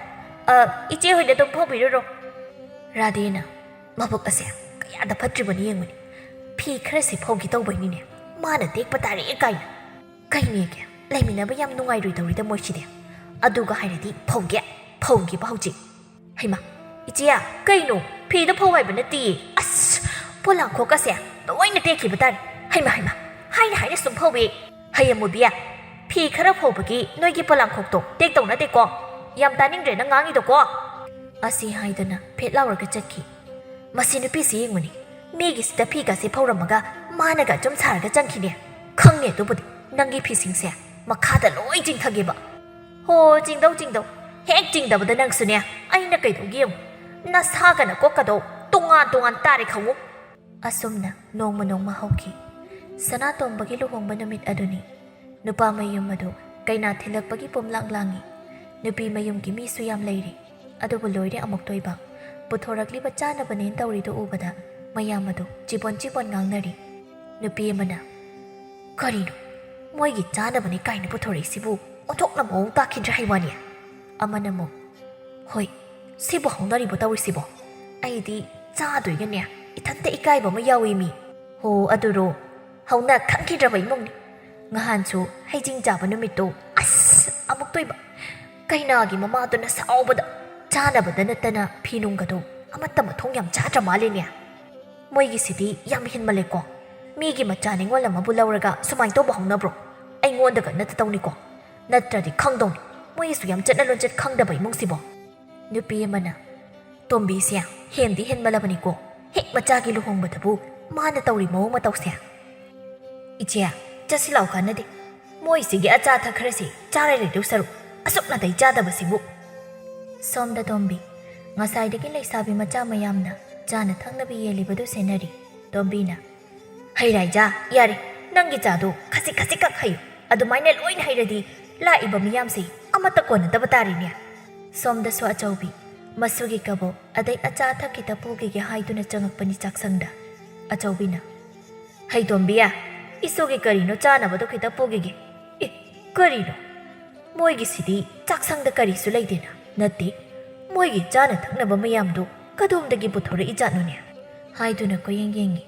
ꯑ, ꯏꯆꯦ ꯍꯣꯏꯅ ꯑꯗꯨꯝ ꯐꯧꯕꯤꯔꯨꯔꯣ꯫" ꯔꯥꯙꯦꯅ, "ꯃꯕꯨꯛ ꯑꯁꯦ ꯀꯌꯥꯗ ꯐꯠꯇ꯭ꯔꯤꯕꯅꯤ ꯌꯦꯡꯉꯨꯅꯦ꯫ ꯐꯤ ꯈꯔꯁꯤ ꯐꯧꯒꯦ ꯇꯧꯕꯩꯅꯤꯅꯦ, ꯃꯥꯅ ꯇꯦꯛꯄ ꯇꯥꯔꯦ ꯀꯥꯏꯅ꯫ ꯀꯩꯅꯦꯒꯦ, ꯂꯩꯃꯤꯟꯅꯕ ꯌꯥꯝ ꯅꯨꯡꯉꯥꯏꯔꯣꯏꯗꯧꯔꯤꯗ ꯃꯣꯏꯁꯤꯗꯤ꯫ ꯑꯗꯨꯒ ꯍꯥꯏꯔꯗꯤ ꯐꯧꯒꯦ, ꯐꯧꯒꯦꯕ ꯍꯧꯖꯤꯛ꯫ ꯍꯩꯃꯥ, ꯏꯆꯦ, ꯀꯩꯅꯣ? ꯐꯤꯗꯣ ꯐꯧ ꯍꯥꯏꯕ ꯅꯠꯇꯦꯌꯦ꯫ ꯑꯁ, ꯄꯣꯂꯥꯡꯈꯣꯛꯀꯁꯦ ꯂꯣꯏꯅ ꯇꯦꯛꯈꯤꯕ ꯇꯥꯔꯦ꯫ ꯍꯩꯃꯥ, ꯍꯩꯃꯥ, ꯍꯥꯏꯅ ꯍꯥꯏꯅ ꯁꯨꯝ ꯐꯧꯋꯦ꯫ ꯍꯩ ꯑꯃꯨꯕꯤ, ꯐꯤ ꯈꯔ ꯐꯧꯕꯒꯤ ꯅꯣꯏꯒꯤ ꯄꯣꯂꯥꯡꯈꯣꯛꯇꯣ ꯇꯦꯛꯇꯧ ꯅꯠꯇꯦꯀꯣ꯫ ꯌꯥꯝ ꯇꯥꯅꯤꯡꯗ꯭ꯔꯦ ꯅꯪ ꯉꯥꯡꯉꯤꯗꯣꯀꯣ꯫" ꯑꯁꯤ ꯍꯥꯏꯗꯨꯅ ꯐꯦꯠ ꯂꯥꯎꯔꯒ ꯆꯠꯈꯤ꯫ "ꯃꯁꯤ ꯅꯨꯄꯤꯁꯤ ꯌꯦꯡꯉꯨꯅꯦ, ꯃꯤꯒꯤꯁꯤꯗ ꯐꯤꯒꯁꯦ ꯐꯧꯔꯝꯃꯒ ꯃꯥꯅꯒ ꯑꯆꯨꯝ ꯁꯥꯔꯒ ꯆꯪꯈꯤꯅꯦ꯫ ꯈꯪꯉꯦ ꯑꯗꯨꯕꯨꯗꯤ, ꯅꯪꯒꯤ ꯐꯤꯁꯤꯡꯁꯦ ꯃꯈꯥꯗ ꯂꯣꯏ ꯆꯤꯡꯊꯒꯦꯕ꯫" "ꯍꯣ, ꯆꯤꯡꯗꯧ, ꯆꯤꯡꯗꯧ꯫ ꯍꯦꯛ ꯆꯤꯡꯗꯕꯗ ꯅꯪꯁꯨꯅꯦ, ꯑꯩꯅ ꯀꯩꯗꯧꯒꯦ ꯌꯦꯡꯉꯨ꯫ ꯅꯁꯥꯒ ꯅꯀꯣꯛꯀꯗꯣ ꯇꯣꯉꯥꯟ ꯇꯣꯉꯥꯟ ꯇꯥꯔꯦ ꯈꯪꯉꯨ꯫" ꯑꯁꯨꯝꯅ ꯅꯣꯡꯃ ꯅꯣꯡꯃ ꯍꯧꯈꯤ꯫ ꯁꯅꯥꯇꯣꯝꯕꯒꯤ ꯂꯨꯍꯣꯡꯕ ꯅꯨꯃꯤꯠ ꯑꯗꯨꯅꯤ꯫ ꯅꯨꯄꯥ ꯃꯌꯨꯝ ꯑꯗꯨ ꯀꯩꯅꯥ ꯊꯤꯜꯂꯛꯄꯒꯤ ꯄꯨꯝꯂꯥꯡ ꯂꯥꯡꯉꯤ꯫ ꯅꯨꯄꯤ ꯃꯌꯨꯝꯒꯤ ꯃꯤꯁꯨ ꯌꯥꯝ ꯂꯩꯔꯤ꯫ ꯑꯗꯨꯕꯨ ꯂꯣꯏꯔꯦ ꯑꯃꯨꯛꯇꯣꯏꯕ꯫ ꯄꯨꯊꯣꯔꯛꯂꯤꯕ ꯆꯥꯅꯕꯅꯦꯅ ꯇꯧꯔꯤꯗꯨ ꯎꯕꯗ ꯃꯌꯥꯝ ꯑꯗꯨ ꯆꯤꯕꯣꯟ ꯆꯤꯕꯣꯟ ꯉꯥꯡꯅꯔꯤ꯫ ꯅꯨꯄꯤ ꯑꯃꯅ, "ꯀꯔꯤꯅꯣ? ꯃꯣꯏꯒꯤ ꯆꯥꯅꯕꯅꯦ ꯀꯥꯏꯅ ꯄꯨꯊꯣꯔꯛꯏꯁꯤꯕꯨ ꯑꯣꯟꯊꯣꯛꯅ ꯃꯑꯣꯡ ꯇꯥꯈꯤꯗ꯭ꯔꯦ ꯍꯥꯏ ꯋꯥꯅꯤ꯫" ꯑꯃꯅ ꯑꯃꯨꯛ, "ꯍꯣꯏ, ꯁꯤꯕꯨ ꯍꯧꯅꯔꯤꯕꯣ ꯇꯧꯔꯤꯁꯤꯕꯣ? ꯑꯩꯗꯤ ꯆꯥꯗꯣꯏꯒꯅꯦ ꯏꯊꯟꯇ ꯏꯀꯥꯏꯕ ꯑꯃ ꯌꯥꯎꯏ ꯃꯤ꯫ ꯍꯣ, ꯑꯗꯨꯔꯣ? ꯍꯧꯅ ꯈꯪꯈꯤꯗ꯭ꯔꯕ ꯏꯃꯨꯡꯅꯤ꯫ ꯉꯍꯥꯟꯁꯨ ꯍꯩꯖꯤꯡ ꯆꯥꯕ ꯅꯨꯃꯤꯠꯇꯣ, ꯑꯁ, ꯑꯃꯨꯛꯇꯣꯏꯕ꯫ ꯀꯩꯅꯥꯒꯤ ꯃꯃꯥꯗꯨꯅ ꯁꯥꯎꯕꯗ ꯆꯥꯅꯕꯗ ꯅꯠꯇꯅ ꯐꯤ ꯅꯨꯡꯒꯗꯣ ꯑꯃꯠꯇ ꯃꯊꯣꯡ ꯌꯥꯝ ꯆꯥꯗ꯭ꯔ ꯃꯥꯜꯂꯦꯅꯦ꯫ ꯃꯣꯏꯒꯤꯁꯤꯗꯤ ꯌꯥꯝ ꯍꯦꯟꯃꯜꯂꯦꯀꯣ꯫ ꯃꯤꯒꯤ ꯃꯆꯥ ꯅꯤꯉꯣꯜ ꯑꯃꯕꯨ ꯂꯧꯔꯒ ꯁꯨꯃꯥꯏꯅ ꯇꯧꯕ ꯍꯧꯅꯕ꯭ꯔꯣ? ꯑꯩꯉꯣꯟꯗꯒ ꯅꯠꯇ ꯇꯧꯅꯤꯀꯣ꯫ ꯅꯠꯇ꯭ꯔꯗꯤ ꯈꯪꯗꯧꯅꯤ꯫ ꯃꯣꯏꯒꯤꯁꯨ ꯌꯥꯝ ꯆꯠꯅ ꯂꯣꯟꯆꯠ ꯈꯪꯗꯕ ꯏꯃꯨꯡꯁꯤꯕꯣ꯫" ꯅꯨꯄꯤ ꯑꯃꯅ, "ꯇꯣꯝꯕꯤꯁꯦ ꯍꯦꯟꯗꯤ ꯍꯦꯟꯃꯜꯂꯕꯅꯤꯀꯣ꯫ ꯍꯦꯛ ꯃꯆꯥꯒꯤ ꯂꯨꯍꯣꯡꯕꯗꯕꯨ ꯃꯥꯅ ꯇꯧꯔꯤ ꯃꯑꯣꯡ ꯃꯇꯧꯁꯦ꯫ "ꯏꯆꯦ, ꯆꯠꯁꯤ ꯂꯥꯎ, ꯀꯥꯟꯅꯗꯦ꯫ ꯃꯣꯏꯁꯤꯒꯤ ꯑꯆꯥ ꯑꯊꯛ ꯈꯔꯁꯤ ꯆꯥꯔ ꯂꯩꯗꯧ ꯁꯔꯨꯛ ꯑꯁꯨꯛ ꯅꯥꯇꯩ ꯆꯥꯗꯕꯁꯤꯕꯨ"꯫ ꯁꯣꯝꯗ ꯇꯣꯝꯕꯤ, ꯉꯁꯥꯏꯗꯒꯤ ꯂꯩꯁꯥꯕꯤ ꯃꯆꯥ ꯃꯌꯥꯝꯅ ꯆꯥꯅ ꯊꯛꯅꯕ ꯌꯦꯜꯂꯤꯕꯗꯨ ꯁꯦꯟꯅꯔꯤ꯫ ꯇꯣꯝꯕꯤꯅ, "ꯍꯩ ꯔꯥꯏꯖꯥ, ꯌꯥꯔꯦ, ꯅꯪꯒꯤ ꯆꯥꯗꯣ ꯈꯖꯤꯛ ꯈꯖꯤꯛꯈꯛ ꯍꯩꯌꯨ, ꯑꯗꯨꯃꯥꯏꯅ ꯂꯣꯏꯅ ꯍꯩꯔꯗꯤ ꯂꯥꯛꯏꯕ ꯃꯤꯌꯥꯝꯁꯤ ꯑꯃꯠꯇ ꯀꯣꯟꯅꯗꯕ ꯇꯥꯔꯦꯅꯦ"꯫ ꯁꯣꯝꯗꯁꯨ ꯑꯆꯧꯕꯤ, ꯃꯁꯨꯒꯤ ꯀꯕꯣꯛ ꯑꯗꯩ ꯑꯆꯥ ꯑꯊꯛ ꯈꯤꯇ ꯄꯨꯈꯤꯒꯦ ꯍꯥꯏꯗꯨꯅ ꯆꯪꯉꯛꯄꯅꯤ ꯆꯥꯛꯁꯪꯗ꯫ ꯑꯆꯧꯕꯤꯅ, "ꯍꯩ ꯇꯣꯝꯕꯤ, ꯏꯁꯨꯒꯤ ꯀꯔꯤꯅꯣ ꯆꯥꯅꯕꯗꯣ ꯈꯤꯇ ꯄꯨꯈꯤꯒꯦ"꯫ "ꯑꯦ, ꯀꯔꯤꯅꯣ? ꯃꯣꯏꯒꯤꯁꯤꯗꯤ ꯆꯥꯛꯁꯪꯗ ꯀꯔꯤꯁꯨ ꯂꯩꯇꯦꯅ"꯫ "ꯅꯠꯇꯦ, ꯃꯣꯏꯒꯤ ꯆꯥꯅ ꯊꯛꯅꯕ ꯃꯌꯥꯝꯗꯨ ꯀꯗꯣꯝꯗꯒꯤ ꯄꯨꯊꯣꯔꯛꯏ ꯖꯥꯠꯅꯣꯅꯦ?" ꯍꯥꯏꯗꯨꯅ ꯀꯣꯏꯌꯦꯡ ꯌꯦꯡꯉꯤ꯫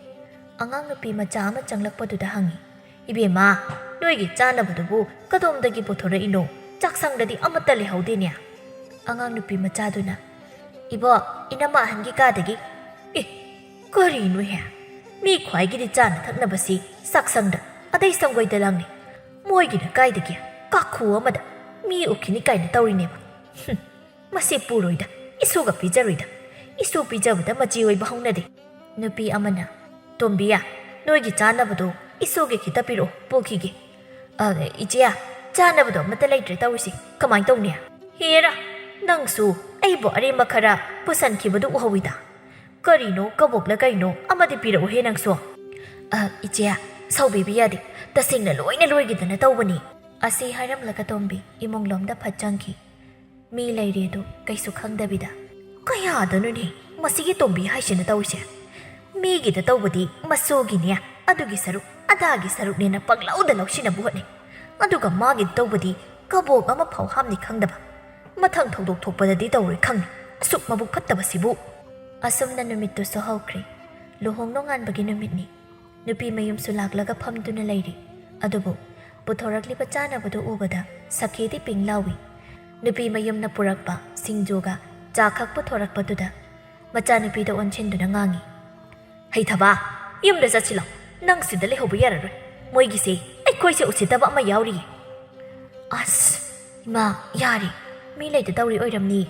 ꯑꯉꯥꯡ ꯅꯨꯄꯤ ꯃꯆꯥ ꯑꯃ ꯆꯪꯂꯛꯄꯗꯨꯗ ꯍꯪꯉꯤ, "ꯏꯕꯦꯝꯃ, ꯅꯣꯏꯒꯤ ꯆꯥꯅꯕꯗꯨꯕꯨ ꯀꯗꯣꯝꯗꯒꯤ ꯄꯨꯊꯣꯔꯛꯏꯅꯣ? ꯆꯥꯛꯁꯪꯗꯗꯤ ꯑꯃꯠꯇ ꯂꯩꯍꯧꯗꯦꯅꯦ"꯫ ꯑꯉꯥꯡ ꯅꯨꯄꯤ ꯃꯆꯥꯗꯨꯅ, "ꯏꯕꯣ, ꯏꯅꯝꯃ ꯑꯍꯟꯒꯤ ꯀꯥꯗꯒꯤ"꯫ "ꯑꯦ, ꯀꯔꯤꯅꯣꯍꯦ? ꯃꯤ ꯈ꯭ꯋꯥꯏꯒꯤꯗꯤ ꯆꯥꯅ ꯊꯛꯅꯕꯁꯤ ꯆꯥꯛꯁꯪꯗ, ꯑꯗꯩ ꯁꯪꯒꯣꯏꯗ ꯂꯪꯅꯤ꯫ ꯃꯣꯏꯒꯤꯅ ꯀꯥꯏꯗꯒꯤ? ꯀꯥꯈꯨ ꯑꯃꯗ ꯃꯤ ꯎꯈꯤꯅꯤ ꯀꯥꯏꯅ ꯇꯧꯔꯤꯅꯦꯕ꯫ ꯍꯨꯝ, ꯃꯁꯤ ꯄꯨꯔꯣꯏꯗ, ꯏꯁꯨꯒ ꯄꯤꯖꯔꯣꯏꯗ꯫ ꯏꯁꯨ ꯄꯤꯖꯕꯗ ꯃꯆꯤ ꯑꯣꯏꯕ ꯍꯧꯅꯗꯦ"꯫ ꯅꯨꯄꯤ ꯑꯃꯅ, "ꯇꯣꯝꯕꯤ, ꯅꯣꯏꯒꯤ ꯆꯥꯅꯕꯗꯣ ꯏꯁꯨꯒꯤ ꯈꯤꯇ ꯄꯤꯔꯛꯑꯣ, ꯄꯨꯈꯤꯒꯦ"꯫ "ꯑ, ꯏꯆꯦ, ꯆꯥꯅꯕꯗꯣ ꯑꯃꯠꯇ ꯂꯩꯇ꯭ꯔꯦ ꯇꯧꯔꯤꯁꯦ, ꯀꯃꯥꯏꯅ ꯇꯧꯅꯤ?" "ꯍꯦꯔꯥ, ꯅꯪꯁꯨ ꯑꯩꯕꯨ ꯑꯔꯦꯝꯕ ꯈꯔ ꯄꯨꯁꯟꯈꯤꯕꯗꯨ ꯎꯍꯧꯋꯤꯗ꯫ ꯀꯔꯤꯅꯣ, ꯀꯕꯣꯛꯂ ꯀꯩꯅꯣ ꯑꯃꯗꯤ ꯄꯤꯔꯛꯎꯍꯦ ꯅꯪꯁꯨ"꯫ "ꯑ, ꯏꯆꯦ, ꯁꯥꯎꯕꯤꯕ ꯌꯥꯗꯦ, ꯇꯁꯦꯡꯅ ꯂꯣꯏꯅ ꯂꯣꯏꯈꯤꯗꯅ ꯇꯧꯕꯅꯤ"꯫ ꯑꯁꯤ ꯍꯥꯏꯔꯝꯂꯒ ꯇꯣꯝꯕꯤ ꯏꯃꯨꯡꯂꯣꯝꯗ ꯐꯠ ꯆꯪꯈꯤ꯫ ꯃꯤ ꯂꯩꯔꯤ ꯑꯗꯨ ꯀꯩꯁꯨ ꯈꯪꯗꯕꯤꯗ, "ꯀꯌꯥꯗꯅꯣꯅꯦ ꯃꯁꯤꯒꯤ ꯇꯣꯝꯕꯤ ꯍꯥꯏꯁꯤꯅ ꯇꯧꯔꯤꯁꯦ? ꯃꯤꯒꯤꯗ ꯇꯧꯕꯗꯤ ꯃꯁꯨꯒꯤꯅꯦ, ꯑꯗꯨꯒꯤ ꯁꯔꯨꯛ, ꯑꯗꯥꯒꯤ ꯁꯔꯨꯛꯅꯦꯅ ꯄꯪꯂꯧꯗ ꯂꯧꯁꯤꯟꯅꯕ ꯍꯣꯠꯅꯩ꯫ ꯑꯗꯨꯒ ꯃꯥꯒꯤꯗ ꯇꯧꯕꯗꯤ ꯀꯕꯣꯛ ꯑꯃ ꯐꯥꯎ ꯍꯥꯞꯅꯤ ꯈꯪꯗꯕ꯫ ꯃꯊꯪ ꯊꯧꯗꯣꯛ ꯊꯣꯛꯄꯗꯗꯤ ꯇꯧꯔꯣꯏ ꯈꯪꯉꯤ, ꯑꯁꯨꯛ ꯃꯕꯨꯛ ꯐꯠꯇꯕꯁꯤꯕꯨ"꯫ ꯑꯁꯨꯝꯅ ꯅꯨꯃꯤꯠꯇꯨꯁꯨ ꯍꯧꯈ꯭ꯔꯦ꯫ ꯂꯨꯍꯣꯡ ꯅꯣꯡꯉꯥꯟꯕꯒꯤ ꯅꯨꯃꯤꯠꯅꯤ꯫ ꯅꯨꯄꯤ ꯃꯌꯨꯝꯁꯨ ꯂꯥꯛꯂꯒ ꯐꯝꯗꯨꯅ ꯂꯩꯔꯤ꯫ ꯑꯗꯨꯕꯨ ꯄꯨꯊꯣꯔꯛꯂꯤꯕ ꯆꯥꯅꯕꯗꯨ ꯎꯕꯗ ꯁꯈꯤꯗꯤ ꯄꯤꯡ ꯂꯥꯎꯏ꯫ ꯅꯨꯄꯤ ꯃꯌꯨꯝꯅ ꯄꯨꯔꯛꯄ ꯁꯤꯡꯖꯨꯒ ꯆꯥ ꯈꯛ ꯄꯨꯊꯣꯔꯛꯄꯗꯨꯗ ꯃꯆꯥꯅꯨꯄꯤꯗ ꯑꯣꯟꯁꯤꯟꯗꯨꯅ ꯉꯥꯡꯉꯤ, "ꯍꯩꯊꯕ, ꯌꯨꯝꯗ ꯆꯠꯁꯤ ꯂꯥꯎ꯫ ꯅꯪ ꯁꯤꯗ ꯂꯩꯍꯧꯕ ꯌꯥꯔꯔꯣꯏ꯫ ꯃꯣꯏꯒꯤꯁꯦ ꯑꯩꯈꯣꯏꯁꯦ ꯎꯁꯤꯠꯇꯕ ꯑꯃ ꯌꯥꯎꯔꯤꯌꯦ"꯫ "ꯑꯁ, ꯏꯃꯥ, ꯌꯥꯔꯦ꯫ ꯃꯤ ꯂꯩꯇ ꯇꯧꯔꯤ ꯑꯣꯏꯔꯝꯅꯤ꯫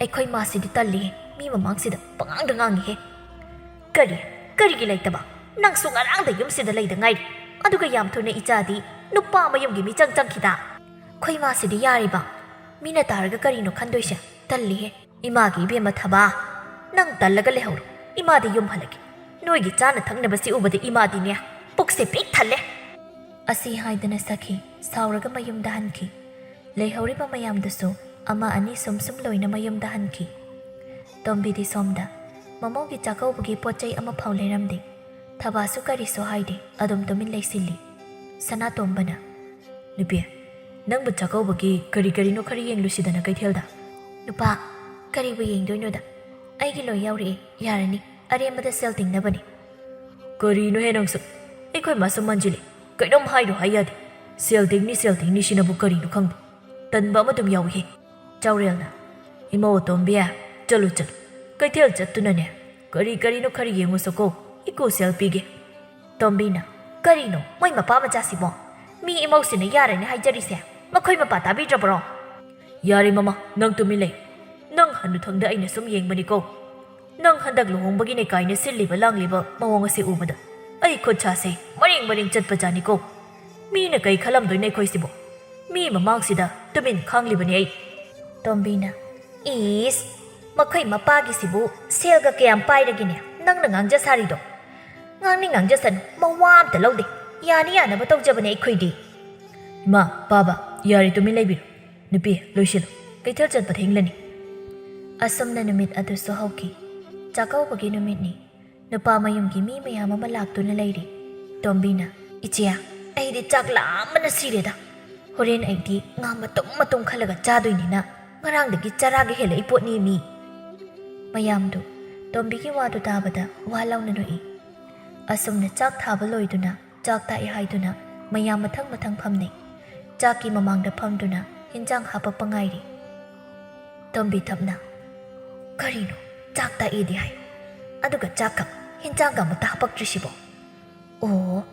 ꯑꯩꯈꯣꯏ ꯃꯥꯁꯤꯗꯤ ꯇꯜꯂꯤ꯫ ꯃꯤ ꯃꯃꯥꯡꯁꯤꯗ ꯄꯉꯥꯡꯗ ꯉꯥꯡꯉꯤꯍꯦ"꯫ "ꯀꯔꯤ? ꯀꯔꯤꯒꯤ ꯂꯩꯇꯕ? ꯅꯪꯁꯨ ꯉꯔꯥꯡꯗ ꯌꯨꯝꯁꯤꯗ ꯂꯩꯗ ꯉꯥꯏꯔꯤ, ꯑꯗꯨꯒ ꯌꯥꯝ ꯊꯨꯅ ꯏꯆꯥꯗꯤ ꯅꯨꯄꯥ ꯃꯌꯨꯝꯒꯤ ꯃꯤꯆꯪ ꯆꯪꯈꯤꯗ꯫ ꯈꯣꯏ ꯃꯥꯁꯤꯗꯤ ꯌꯥꯔꯤꯕ, ꯃꯤꯅ ꯇꯥꯔꯒ ꯀꯔꯤꯅꯣ ꯈꯟꯗꯣꯏꯁꯦ? ꯇꯜꯂꯤꯍꯦ꯫ ꯏꯃꯥꯒꯤ ꯏꯕꯦꯝꯃ ꯊꯕꯥ, ꯅꯪ ꯇꯜꯂꯒ ꯂꯩꯍꯧꯔꯣ꯫ ꯏꯃꯥꯗꯤ ꯌꯨꯝ ꯍꯜꯂꯒꯦ꯫ ꯅꯣꯏꯒꯤ ꯆꯥꯅ ꯊꯛꯅꯕꯁꯤ ꯎꯕꯗ ꯏꯃꯥꯗꯤꯅꯦ, ꯄꯨꯛꯁꯦ ꯄꯤꯛ ꯊꯜꯂꯦ꯫ ꯑꯁꯤ ꯍꯥꯏꯗꯅ ꯁꯈꯤ ꯁꯥꯎꯔꯒ ꯃꯌꯨꯝꯗ ꯍꯟꯈꯤ꯫ ꯂꯩꯍꯧꯔꯤꯕ ꯃꯌꯥꯝꯗꯨꯁꯨ ꯑꯃ ꯑꯅꯤ ꯁꯨꯝ ꯁꯨꯝ ꯂꯣꯏꯅ ꯃꯌꯨꯝꯗ ꯍꯟꯈꯤ꯫ ꯇꯣꯝꯕꯤꯗꯤ ꯁꯣꯝꯗ ꯃꯃꯧꯒꯤ ꯆꯥꯛꯀꯧꯕꯒꯤ ꯄꯣꯠ ꯆꯩ ꯑꯃꯐꯥꯎ ꯂꯩꯔꯝꯗꯦ꯫ ꯊꯕꯥꯁꯨ ꯀꯔꯤꯁꯨ ꯍꯥꯏꯗꯦ, ꯑꯗꯨꯝ ꯇꯨꯃꯤꯟ ꯂꯩꯁꯤꯜꯂꯤ꯫ ꯁꯅꯥꯇꯣꯝꯕꯅ, "ꯅꯨꯄꯤ, ꯅꯪꯕꯨ ꯆꯥꯛꯀꯧꯕꯒꯤ ꯀꯔꯤ ꯀꯔꯤꯅꯣ ꯈꯔ ꯌꯦꯡꯂꯨꯁꯤꯗꯅ ꯀꯩꯊꯦꯜꯗ?" "ꯅꯨꯄꯥ, ꯀꯔꯤꯕꯨ ꯌꯦꯡꯗꯣꯏꯅꯣꯗ? ꯑꯩꯒꯤ ꯂꯣꯏ ꯌꯥꯎꯔꯛꯑꯦ, ꯌꯥꯔꯅꯤ꯫ ꯑꯔꯦꯝꯕꯗ ꯁꯦꯜ ꯇꯤꯡꯅꯕꯅꯤ꯫" "ꯀꯔꯤꯅꯣꯍꯦ ꯅꯪꯁꯨ? ꯑꯩꯈꯣꯏ ꯃꯥꯁꯨ ꯃꯟꯖꯤꯜꯂꯤ꯫ ꯀꯩꯅꯣꯝ ꯍꯥꯏꯔꯣ ꯍꯥꯏ ꯌꯥꯗꯦ꯫ ꯁꯦꯜ ꯇꯤꯡꯅꯤ, ꯁꯦꯜ ꯇꯤꯡꯅꯤ ꯁꯤꯅꯕꯨ ꯀꯔꯤꯅꯣ ꯈꯪꯗꯦ꯫ ꯇꯟꯕ ꯑꯃ ꯑꯗꯨꯝ ꯌꯥꯎꯏꯍꯦ꯫" ꯆꯥꯎꯔꯦꯜꯅ, "ꯏꯃꯧ ꯑꯇꯣꯝꯕꯤ, ꯆꯠꯂꯨ ꯆꯠꯂꯨ꯫ ꯀꯩꯊꯦꯜ ꯆꯠꯇꯨꯅꯅꯦ, ꯀꯔꯤ ꯀꯔꯤꯅꯣ ꯈꯔ ꯌꯦꯡꯉꯨꯁꯣꯀꯣ꯫ ꯏꯀꯨ ꯁꯦꯜ ꯄꯤꯒꯦ꯫" ꯇꯣꯝꯕꯤꯅ, "ꯀꯔꯤꯅꯣ ꯃꯣꯏ ꯃꯄꯥ ꯃꯆꯥꯁꯤꯕꯣ? ꯃꯤ ꯏꯃꯧꯁꯤꯅ ꯌꯥꯔꯅꯤ ꯍꯥꯏꯖꯔꯤꯁꯦ, ꯃꯈꯣꯏ ꯃꯄꯥ ꯇꯥꯕꯤꯗ꯭ꯔꯕ꯭ꯔꯣ?" "ꯌꯥꯔꯦ ꯃꯃꯥ, ꯅꯪ ꯇꯨꯃꯤꯟ ꯂꯩ꯫ ꯅꯪ ꯍꯟꯅꯨꯊꯪꯗ ꯑꯩꯅ ꯁꯨꯝ ꯌꯦꯡꯕꯅꯤꯀꯣ꯫ ꯅꯪ ꯍꯟꯗꯛ ꯂꯨꯍꯣꯡꯕꯒꯤꯅꯦ ꯀꯥꯏꯅ ꯁꯤꯜꯂꯤꯕ ꯂꯥꯡꯂꯤꯕ ꯃꯑꯣꯡ ꯑꯁꯤ ꯎꯕꯗ ꯑꯩ ꯈꯨꯠ ꯁꯥꯁꯦ ꯃꯔꯦꯡ ꯃꯔꯦꯡ ꯆꯠꯄꯖꯥꯠꯅꯤꯀꯣ꯫ ꯃꯤꯅ ꯀꯩ ꯈꯜꯂꯝꯗꯣꯏꯅꯣ ꯑꯩꯈꯣꯏꯁꯤꯕꯨ? ꯃꯤ ꯃꯃꯥꯡꯁꯤꯗ ꯇꯨꯃꯤꯟ ꯈꯥꯡꯂꯤꯕꯅꯤ ꯑꯩ꯫" ꯇꯣꯝꯕꯤꯅ, "ꯏꯁ, ꯃꯈꯣꯏ ꯃꯄꯥꯒꯤꯁꯤꯕꯨ ꯁꯦꯜꯒ ꯀꯌꯥꯝ ꯄꯥꯏꯔꯒꯦꯅꯦ ꯅꯪꯅ ꯉꯥꯡꯖ ꯁꯥꯔꯤꯗꯣ? ꯉꯥꯡꯅꯤꯡ ꯉꯥꯡꯖꯁꯅꯨ, ꯃꯋꯥ ꯑꯝꯇ ꯂꯧꯗꯦ꯫ ꯌꯥꯅꯤ ꯌꯥꯅꯕ ꯇꯧꯖꯕꯅꯦ ꯑꯩꯈꯣꯏꯗꯤ꯫" "ꯏꯃꯥ, ꯄꯥꯕ, ꯌꯥꯔꯦ, ꯇꯨꯃꯤꯟ ꯂꯩꯕꯤꯔꯣ꯫ ꯅꯨꯄꯤ, ꯂꯣꯏꯁꯤꯜꯂꯨ, ꯀꯩꯊꯦꯜ ꯆꯠꯄ ꯊꯦꯡꯂꯅꯤ꯫" ꯑꯁꯨꯝꯅ ꯅꯨꯃꯤꯠ ꯑꯗꯨꯁꯨ ꯍꯧꯈꯤ꯫ ꯆꯥꯛꯀꯧꯕꯒꯤ ꯅꯨꯃꯤꯠꯅꯤ꯫ ꯅꯨꯄꯥ ꯃꯌꯨꯝꯒꯤ ꯃꯤ ꯃꯌꯥꯝ ꯑꯃ ꯂꯥꯛꯇꯨꯅ ꯂꯩꯔꯤ꯫ ꯇꯣꯝꯕꯤꯅ, "ꯏꯆꯦ, ꯑꯩꯗꯤ ꯆꯥꯛ ꯂꯥꯝꯕꯅ ꯁꯤꯔꯦꯗ꯫ ꯍꯣꯔꯦꯟ ꯑꯩꯗꯤ ꯉꯥ ꯃꯇꯨꯝ ꯃꯇꯨꯝ ꯈꯜꯂꯒ ꯆꯥꯗꯣꯏꯅꯤꯅ ꯉꯔꯥꯡꯗꯒꯤ ꯆꯔꯥꯒ ꯍꯦꯜꯂꯛꯏ ꯄꯣꯠꯅꯤ ꯃꯤ꯫" ꯃꯌꯥꯝꯗꯨ ꯇꯣꯝꯕꯤꯒꯤ ꯋꯥꯗꯨ ꯇꯥꯕꯗ ꯋꯥ ꯂꯥꯎꯅ ꯅꯣꯛꯏ꯫ ꯑꯁꯨꯝꯅ ꯆꯥꯛ ꯊꯥꯕ ꯂꯣꯏꯗꯨꯅ ꯆꯥꯛ ꯇꯥꯛꯑꯦ ꯍꯥꯏꯗꯨꯅ ꯃꯌꯥꯝ ꯃꯊꯪ ꯃꯊꯪ ꯐꯝꯅꯩ꯫ ꯆꯥꯛꯀꯤ ꯃꯃꯥꯡꯗ ꯐꯝꯗꯨꯅ ꯍꯤꯟꯖꯥꯡ ꯍꯥꯄꯛꯄ ꯉꯥꯏꯔꯤ꯫ ꯇꯣꯝꯕꯤ ꯊꯞꯅ, "ꯀꯔꯤꯅꯣ? ꯆꯥꯛ ꯇꯥꯛꯑꯦꯗꯤ ꯍꯥꯏ, ꯑꯗꯨꯒ ꯆꯥꯛꯀ ꯍꯤꯟꯖꯥꯡꯒ ꯑꯃꯠꯇ ꯍꯥꯄꯛꯇ꯭ꯔꯤꯁꯤꯕꯣ? ꯑꯣ,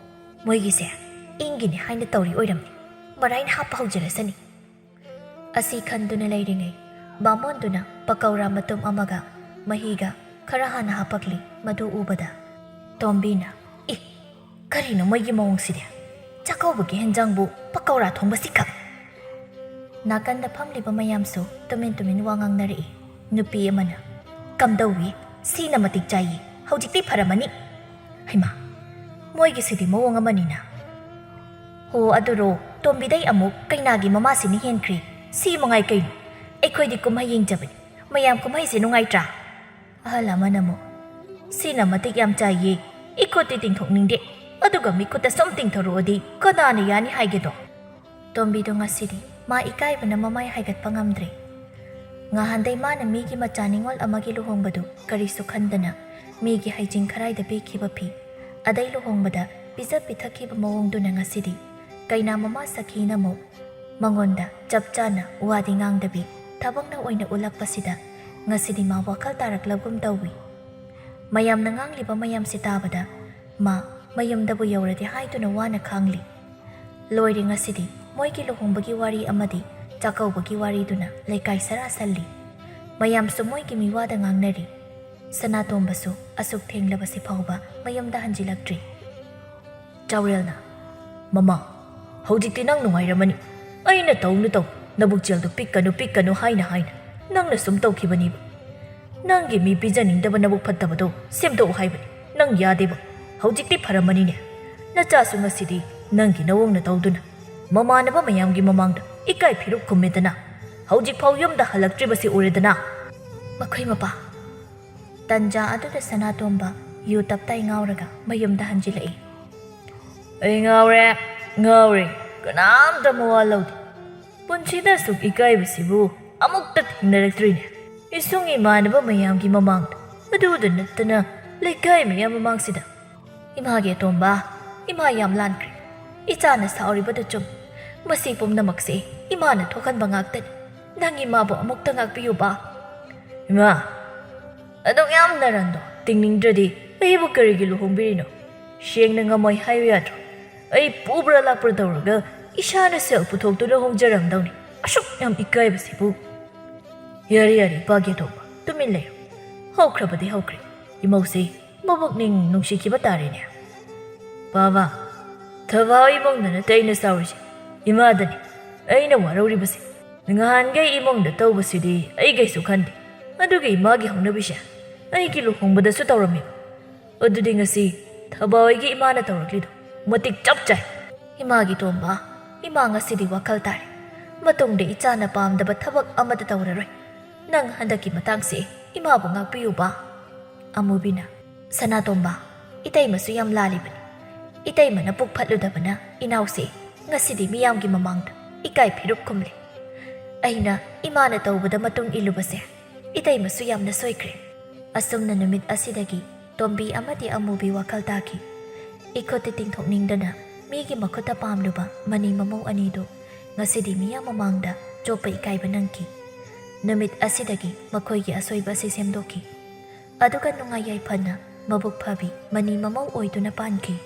ꯃꯣꯏꯒꯤꯁꯦ ꯏꯪꯒꯤꯅꯤ ꯍꯥꯏꯅ ꯇꯧꯔꯤ ꯑꯣꯏꯔꯝꯅꯤ꯫ ꯃꯔꯥꯏꯅ ꯍꯥꯞꯄ ꯍꯧꯖꯔꯁꯅꯤ꯫" ꯑꯁꯤ ꯈꯟꯗꯨꯅ ꯂꯩꯔꯤꯉꯩ ꯕꯥꯃꯣꯟꯗꯨꯅ ꯄꯀꯧꯔꯥ ꯃꯇꯨꯝ ꯑꯃꯒ ꯃꯍꯤꯒ ꯈꯔ ꯍꯥꯟꯅ ꯍꯥꯄꯛꯂꯤ꯫ ꯃꯗꯨ ꯎꯕꯗ ꯇꯣꯝꯕꯤꯅ, ꯀꯔꯤꯅꯣ ꯃꯣꯏꯒꯤ ꯃꯑꯣꯡꯁꯤꯗꯤ? ꯆꯥꯛꯀꯧꯕꯒꯤ ꯍꯦꯟꯖꯥꯡꯕꯨ ꯄꯀꯧꯔꯥ ꯊꯣꯡꯕꯁꯤꯈꯛ? ꯅꯥꯀꯟꯗ ꯐꯝꯂꯤꯕ ꯃꯌꯥꯝꯁꯨ ꯇꯨꯃꯤꯟ ꯇꯨꯃꯤꯟ ꯋꯥ ꯉꯥꯡꯅꯔꯛꯏ꯫ ꯅꯨꯄꯤ ꯑꯃꯅ, "ꯀꯝꯗꯧꯏ? ꯁꯤꯅ ꯃꯇꯤꯛ ꯆꯥꯏꯌꯦ꯫ ꯍꯧꯖꯤꯛꯇꯤ ꯐꯔꯝꯃꯅꯤ꯫ ꯍꯩꯃꯥ, ꯃꯣꯏꯒꯤꯁꯤꯗꯤ ꯃꯑꯣꯡ ꯑꯃꯅꯤꯅ꯫ ꯍꯣ, ꯑꯗꯨꯔꯣ, ꯇꯣꯝꯕꯤꯗꯩ ꯑꯃꯨꯛ ꯀꯩꯅꯥꯒꯤ ꯃꯃꯥꯁꯤꯅ ꯍꯦꯟꯈ꯭ꯔꯦ꯫ ꯁꯤ ꯃꯉꯥꯏ ꯀꯩꯅꯣ? ꯑꯩꯈꯣꯏꯗꯤ ꯀꯨꯝꯍꯩ ꯌꯦꯡꯖꯕꯅꯤ꯫ ꯃꯌꯥꯝ ꯀꯨꯝꯍꯩꯁꯦ ꯅꯨꯡꯉꯥꯏꯇ꯭ꯔꯥ?" ꯑꯍꯜ ꯑꯃꯅ ꯑꯃꯨꯛ, "ꯁꯤꯅ ꯃꯇꯤꯛ ꯌꯥꯝ ꯆꯥꯏꯌꯦ꯫ ꯏꯈꯨꯠꯇꯤ ꯇꯤꯡꯊꯣꯛꯅꯤꯡꯗꯦ꯫ ꯑꯗꯨꯒ ꯃꯤꯈꯨꯠꯇ ꯁꯨꯝ ꯇꯤꯡꯊꯣꯔꯛꯑꯗꯤ ꯀꯅꯥꯅ ꯌꯥꯅꯤ ꯍꯥꯏꯒꯦꯗꯣ?" ꯇꯣꯝꯕꯤꯗꯣ ꯉꯁꯤꯗꯤ ꯃꯥ ꯏꯀꯥꯏꯕꯅ ꯃꯃꯥꯏ ꯍꯥꯏꯒꯠꯄ ꯉꯝꯗ꯭ꯔꯦ꯫ ꯉꯍꯥꯟꯗꯩ ꯃꯥꯅ ꯃꯤꯒꯤ ꯃꯆꯥ ꯅꯤꯉꯣꯜ ꯑꯃꯒꯤ ꯂꯨꯍꯣꯡꯕꯗꯨ ꯀꯔꯤꯁꯨ ꯈꯟꯗꯅ ꯃꯤꯒꯤ ꯍꯩꯖꯤꯡ ꯈꯔꯥꯏꯗ ꯄꯤꯈꯤꯕ ꯐꯤ, ꯑꯗꯩ ꯂꯨꯍꯣꯡꯕꯗ ꯄꯤꯖ ꯄꯤꯊꯛꯈꯤꯕ ꯃꯑꯣꯡꯗꯨꯅ ꯉꯁꯤꯗꯤ ꯀꯩꯅꯥ ꯃꯃꯥ ꯁꯈꯤꯅ ꯑꯃꯨꯛ ꯃꯉꯣꯟꯗ ꯆꯞ ꯆꯥꯅ ꯋꯥꯗꯤ ꯉꯥꯡꯗꯕꯤ ꯊꯕꯛꯅ ꯑꯣꯏꯅ ꯎꯠꯂꯛꯄꯁꯤꯗ ꯉꯁꯤꯗꯤ ꯃꯥ ꯋꯥꯈꯜ ꯇꯥꯔꯛꯂꯒꯨꯝ ꯇꯧꯏ꯫ ꯃꯌꯥꯝꯅ ꯉꯥꯡꯂꯤꯕ ꯃꯌꯥꯝꯁꯤ ꯇꯥꯕꯗ ꯃꯥ ꯃꯌꯨꯝꯗꯕꯨ ꯌꯧꯔꯗꯤ ꯍꯥꯏꯗꯨꯅ ꯋꯥꯅ ꯈꯥꯡꯂꯤ꯫ ꯂꯣꯏꯔꯦ ꯉꯁꯤꯗꯤ ꯃꯣꯏꯒꯤ ꯂꯨꯍꯣꯡꯕꯒꯤ ꯋꯥꯔꯤ ꯑꯃꯗꯤ ꯆꯥꯛꯀꯧꯕꯒꯤ ꯋꯥꯔꯤꯗꯨꯅ ꯂꯩꯀꯥꯏ ꯁꯔꯥ ꯁꯜꯂꯤ꯫ ꯃꯌꯥꯝꯁꯨ ꯃꯣꯏꯒꯤ ꯃꯤꯋꯥꯗ ꯉꯥꯡꯅꯔꯤ꯫ ꯁꯅꯥꯇꯣꯝꯕꯁꯨ ꯑꯁꯨꯛ ꯊꯦꯡꯂꯕꯁꯤ ꯐꯥꯎꯕ ꯃꯌꯨꯝꯗ ꯍꯟꯖꯤꯜꯂꯛꯇ꯭ꯔꯤ꯫ ꯆꯥꯎꯔꯦꯜꯅ, "ꯃꯃꯥ, ꯍꯧꯖꯤꯛꯇꯤ ꯅꯪ ꯅꯨꯡꯉꯥꯏꯔꯝꯃꯅꯤ꯫ ꯑꯩꯅ ꯇꯧꯅꯨ ꯇꯧ, ꯅꯕꯨꯛ ꯆꯦꯜꯗꯨ ꯄꯤꯛꯀꯅꯨ, ꯄꯤꯛꯀꯅꯨ ꯍꯥꯏꯅ ꯍꯥꯏꯅ ꯅꯪꯅ ꯁꯨꯝ ꯇꯧꯈꯤꯕꯅꯤꯕ꯫ ꯅꯪꯒꯤ ꯃꯤ ꯄꯤꯖꯅꯤꯡꯗꯕ ꯅꯕꯨꯛ ꯐꯠꯇꯕꯗꯣ ꯁꯦꯝꯗꯣꯛꯎ ꯍꯥꯏꯕꯅꯤ꯫ ꯅꯪ ꯌꯥꯗꯦꯕ꯫ ꯍꯧꯖꯤꯛꯇꯤ ꯐꯔꯝꯃꯅꯤꯅꯦ꯫ ꯅꯆꯥꯁꯨ ꯉꯁꯤꯗꯤ ꯅꯪꯒꯤ ꯅꯋꯣꯡꯅ ꯇꯧꯗꯨꯅ ꯃꯃꯥꯟꯅꯕ ꯃꯌꯥꯝꯒꯤ ꯃꯃꯥꯡꯗ ꯏꯀꯥꯏ ꯐꯤꯔꯨꯛ ꯈꯨꯝꯃꯦꯗꯅ꯫ ꯍꯧꯖꯤꯛꯐꯥꯎ ꯌꯨꯝꯗ ꯍꯜꯂꯛꯇ꯭ꯔꯤꯕꯁꯤ ꯎꯔꯦꯗꯅ꯫" ꯃꯈꯣꯏ ꯃꯄꯥ꯫ ꯇꯟꯖꯥ ꯑꯗꯨꯗ ꯁꯅꯥꯇꯣꯝꯕ ꯌꯨ ꯇꯞꯇꯥꯏ ꯉꯥꯎꯔꯒ ꯃꯌꯨꯝꯗ ꯍꯟꯖꯤꯜꯂꯛꯏ꯫ "ꯑꯩ ꯉꯥꯎꯔꯦ, ꯉꯥꯎꯔꯦ꯫ ꯀꯅꯥꯝꯇ ꯃꯋꯥ ꯂꯧꯗꯦ꯫ ꯄꯨꯟꯁꯤꯗ ꯑꯁꯨꯛ ꯏꯀꯥꯏꯕꯁꯤꯕꯨ ꯑꯃꯨꯛꯇ ꯊꯦꯡꯅꯔꯛꯇ꯭ꯔꯤꯅꯦ꯫ ꯏꯁꯨꯡ ꯏꯃꯥꯟꯅꯕ ꯃꯌꯥꯝꯒꯤ ꯃꯃꯥꯡꯗ, ꯑꯗꯨꯗ ꯅꯠꯇꯅ ꯂꯩꯀꯥꯏ ꯃꯌꯥꯝ ꯃꯃꯥꯡꯁꯤꯗ꯫ ꯏꯃꯥꯒꯤ ꯑꯇꯣꯝꯕ, ꯏꯃꯥ ꯌꯥꯝ ꯂꯥꯟꯈ꯭ꯔꯦ꯫ ꯏꯆꯥꯅ ꯁꯥꯎꯔꯤꯕꯗꯨ ꯆꯨꯝ꯫ ꯃꯁꯤ ꯄꯨꯝꯅꯃꯛꯁꯦ ꯏꯃꯥꯅ ꯊꯣꯛꯍꯟꯕ ꯉꯥꯛꯇꯅꯤ꯫ ꯅꯪ ꯏꯃꯥꯕꯨ ꯑꯃꯨꯛꯇ ꯉꯥꯛꯄꯤꯌꯨꯕ꯫" "ꯏꯃꯥ, ꯑꯗꯨꯛ ꯌꯥꯝꯅ ꯔꯟꯗꯣ ꯇꯤꯡꯅꯤꯡꯗ꯭ꯔꯗꯤ ꯑꯩꯕꯨ ꯀꯔꯤꯒꯤ ꯂꯨꯍꯣꯡꯕꯤꯔꯤꯅꯣ? ꯁꯦꯡꯅ ꯉꯝꯃꯣꯏ ꯍꯥꯏꯌꯨ ꯌꯥꯗ꯭ꯔꯣ? ꯑꯩ ꯄꯨꯕ꯭ꯔꯥ ꯂꯥꯛꯄ꯭ꯔꯥ ꯇꯧꯔꯒ ꯏꯁꯥꯅ ꯁꯦꯜ ꯄꯨꯊꯣꯛꯇꯨꯅ ꯍꯣꯡꯖꯔꯝꯗꯧꯅꯤ꯫ ꯑꯁꯨꯛ ꯌꯥꯝ ꯏꯀꯥꯏꯕꯁꯤꯕꯨ꯫" "ꯌꯥꯔꯦ, ꯌꯥꯔꯦ, ꯏꯄꯥꯒꯤ ꯑꯇꯣꯝꯕ, ꯇꯨꯃꯤꯟ ꯂꯩꯌꯨ꯫ ꯍꯧꯈ꯭ꯔꯕꯗꯤ ꯍꯧꯈ꯭ꯔꯦ꯫ ꯏꯃꯧꯁꯦ ꯃꯕꯨꯛꯅꯤꯡ ꯅꯨꯡꯁꯤꯈꯤꯕ ꯇꯥꯔꯦꯅꯦ꯫" "ꯕꯥꯕꯥ, ꯊꯕꯥ ꯏꯃꯨꯡꯗ ꯅꯠꯇꯦ ꯑꯩꯅ ꯁꯥꯎꯔꯤꯁꯦ, ꯏꯃꯥꯗꯅꯤ ꯑꯩꯅ ꯋꯥꯔꯧꯔꯤꯕꯁꯦ꯫ ꯅꯍꯥꯟꯈꯩ ꯏꯃꯨꯡꯗ ꯇꯧꯕꯁꯤꯗꯤ ꯑꯩ ꯀꯩꯁꯨ ꯈꯟꯗꯦ, ꯑꯗꯨꯒ ꯏꯃꯥꯒꯤ ꯍꯧꯅꯕꯤꯁꯦ ꯑꯩꯒꯤ ꯂꯨꯍꯣꯡꯕꯗꯁꯨ ꯇꯧꯔꯝꯃꯤꯕ꯫ ꯑꯗꯨꯗꯤ ꯉꯁꯤ ꯊꯕꯥ ꯍꯣꯏꯒꯤ ꯏꯃꯥꯅ ꯇꯧꯔꯛꯂꯤꯗꯣ ꯃꯇꯤꯛ ꯆꯞ ꯆꯥꯏ꯫" "ꯏꯃꯥꯒꯤ ꯇꯣꯝꯕ, ꯏꯃꯥ ꯉꯁꯤꯗꯤ ꯋꯥꯈꯜ ꯇꯥꯔꯦ꯫ ꯃꯇꯨꯡꯗ ꯏꯆꯥꯅ ꯄꯥꯝꯗꯕ ꯊꯕꯛ ꯑꯃꯠꯇ ꯇꯧꯔꯔꯣꯏ꯫ ꯅꯪ ꯍꯟꯗꯛꯀꯤ ꯃꯇꯥꯡꯁꯤ ꯏꯃꯥꯕꯨ ꯉꯥꯛꯄꯤꯌꯨꯕ꯫" ꯑꯃꯨꯕꯤꯅ, "ꯁꯅꯥꯇꯣꯝꯕ, ꯏꯇꯩꯃꯁꯨ ꯌꯥꯝ ꯂꯥꯜꯂꯤꯕꯅꯤ꯫ ꯏꯇꯩꯃꯅ ꯄꯨꯛ ꯐꯠꯂꯨꯗꯕꯅ ꯏꯅꯥꯎꯁꯦ ꯉꯁꯤꯗꯤ ꯃꯤꯌꯥꯝꯒꯤ ꯃꯃꯥꯡꯗ ꯏꯀꯥꯏ ꯐꯤꯔꯨꯞ ꯈꯨꯝꯂꯦ꯫ ꯑꯩꯅ ꯏꯃꯥꯅ ꯇꯧꯕꯗ ꯃꯇꯨꯡ ꯏꯜꯂꯨꯕꯁꯦ ꯏꯇꯩꯃꯁꯨ ꯌꯥꯝꯅ ꯁꯣꯏꯈ꯭ꯔꯦ꯫" ꯑꯁꯨꯝꯅ ꯅꯨꯃꯤꯠ ꯑꯁꯤꯗꯒꯤ ꯇꯣꯝꯕꯤ ꯑꯃꯗꯤ ꯑꯃꯨꯕꯤ ꯋꯥꯈꯜ ꯇꯥꯈꯤ꯫ ꯏꯈꯨꯠꯇ ꯇꯤꯡꯊꯣꯛꯅꯤꯡꯗꯅ ꯃꯤꯒꯤ ꯃꯈꯨꯠꯇ ꯄꯥꯝꯂꯨꯕ ꯃꯅꯤ ꯃꯃꯧ ꯑꯅꯤꯗꯨ ꯉꯁꯤꯗꯤ ꯃꯤꯌꯥꯝ ꯃꯃꯥꯡꯗ ꯆꯣꯞꯄ ꯏꯀꯥꯏꯕ ꯅꯪꯈꯤ꯫ ꯅꯨꯃꯤꯠ ꯑꯁꯤꯗꯒꯤ ꯃꯈꯣꯏꯒꯤ ꯑꯁꯣꯏꯕ ꯑꯁꯤ ꯁꯦꯝꯗꯣꯛꯈꯤ꯫ ꯑꯗꯨꯒ ꯅꯨꯡꯉꯥꯏ ꯌꯥꯏꯐꯅ ꯃꯕꯨꯛ ꯐꯕꯤ ꯃꯅꯤ ꯃꯃꯧ ꯑꯣꯏꯗꯨꯅ ꯄꯥꯟꯈꯤ꯫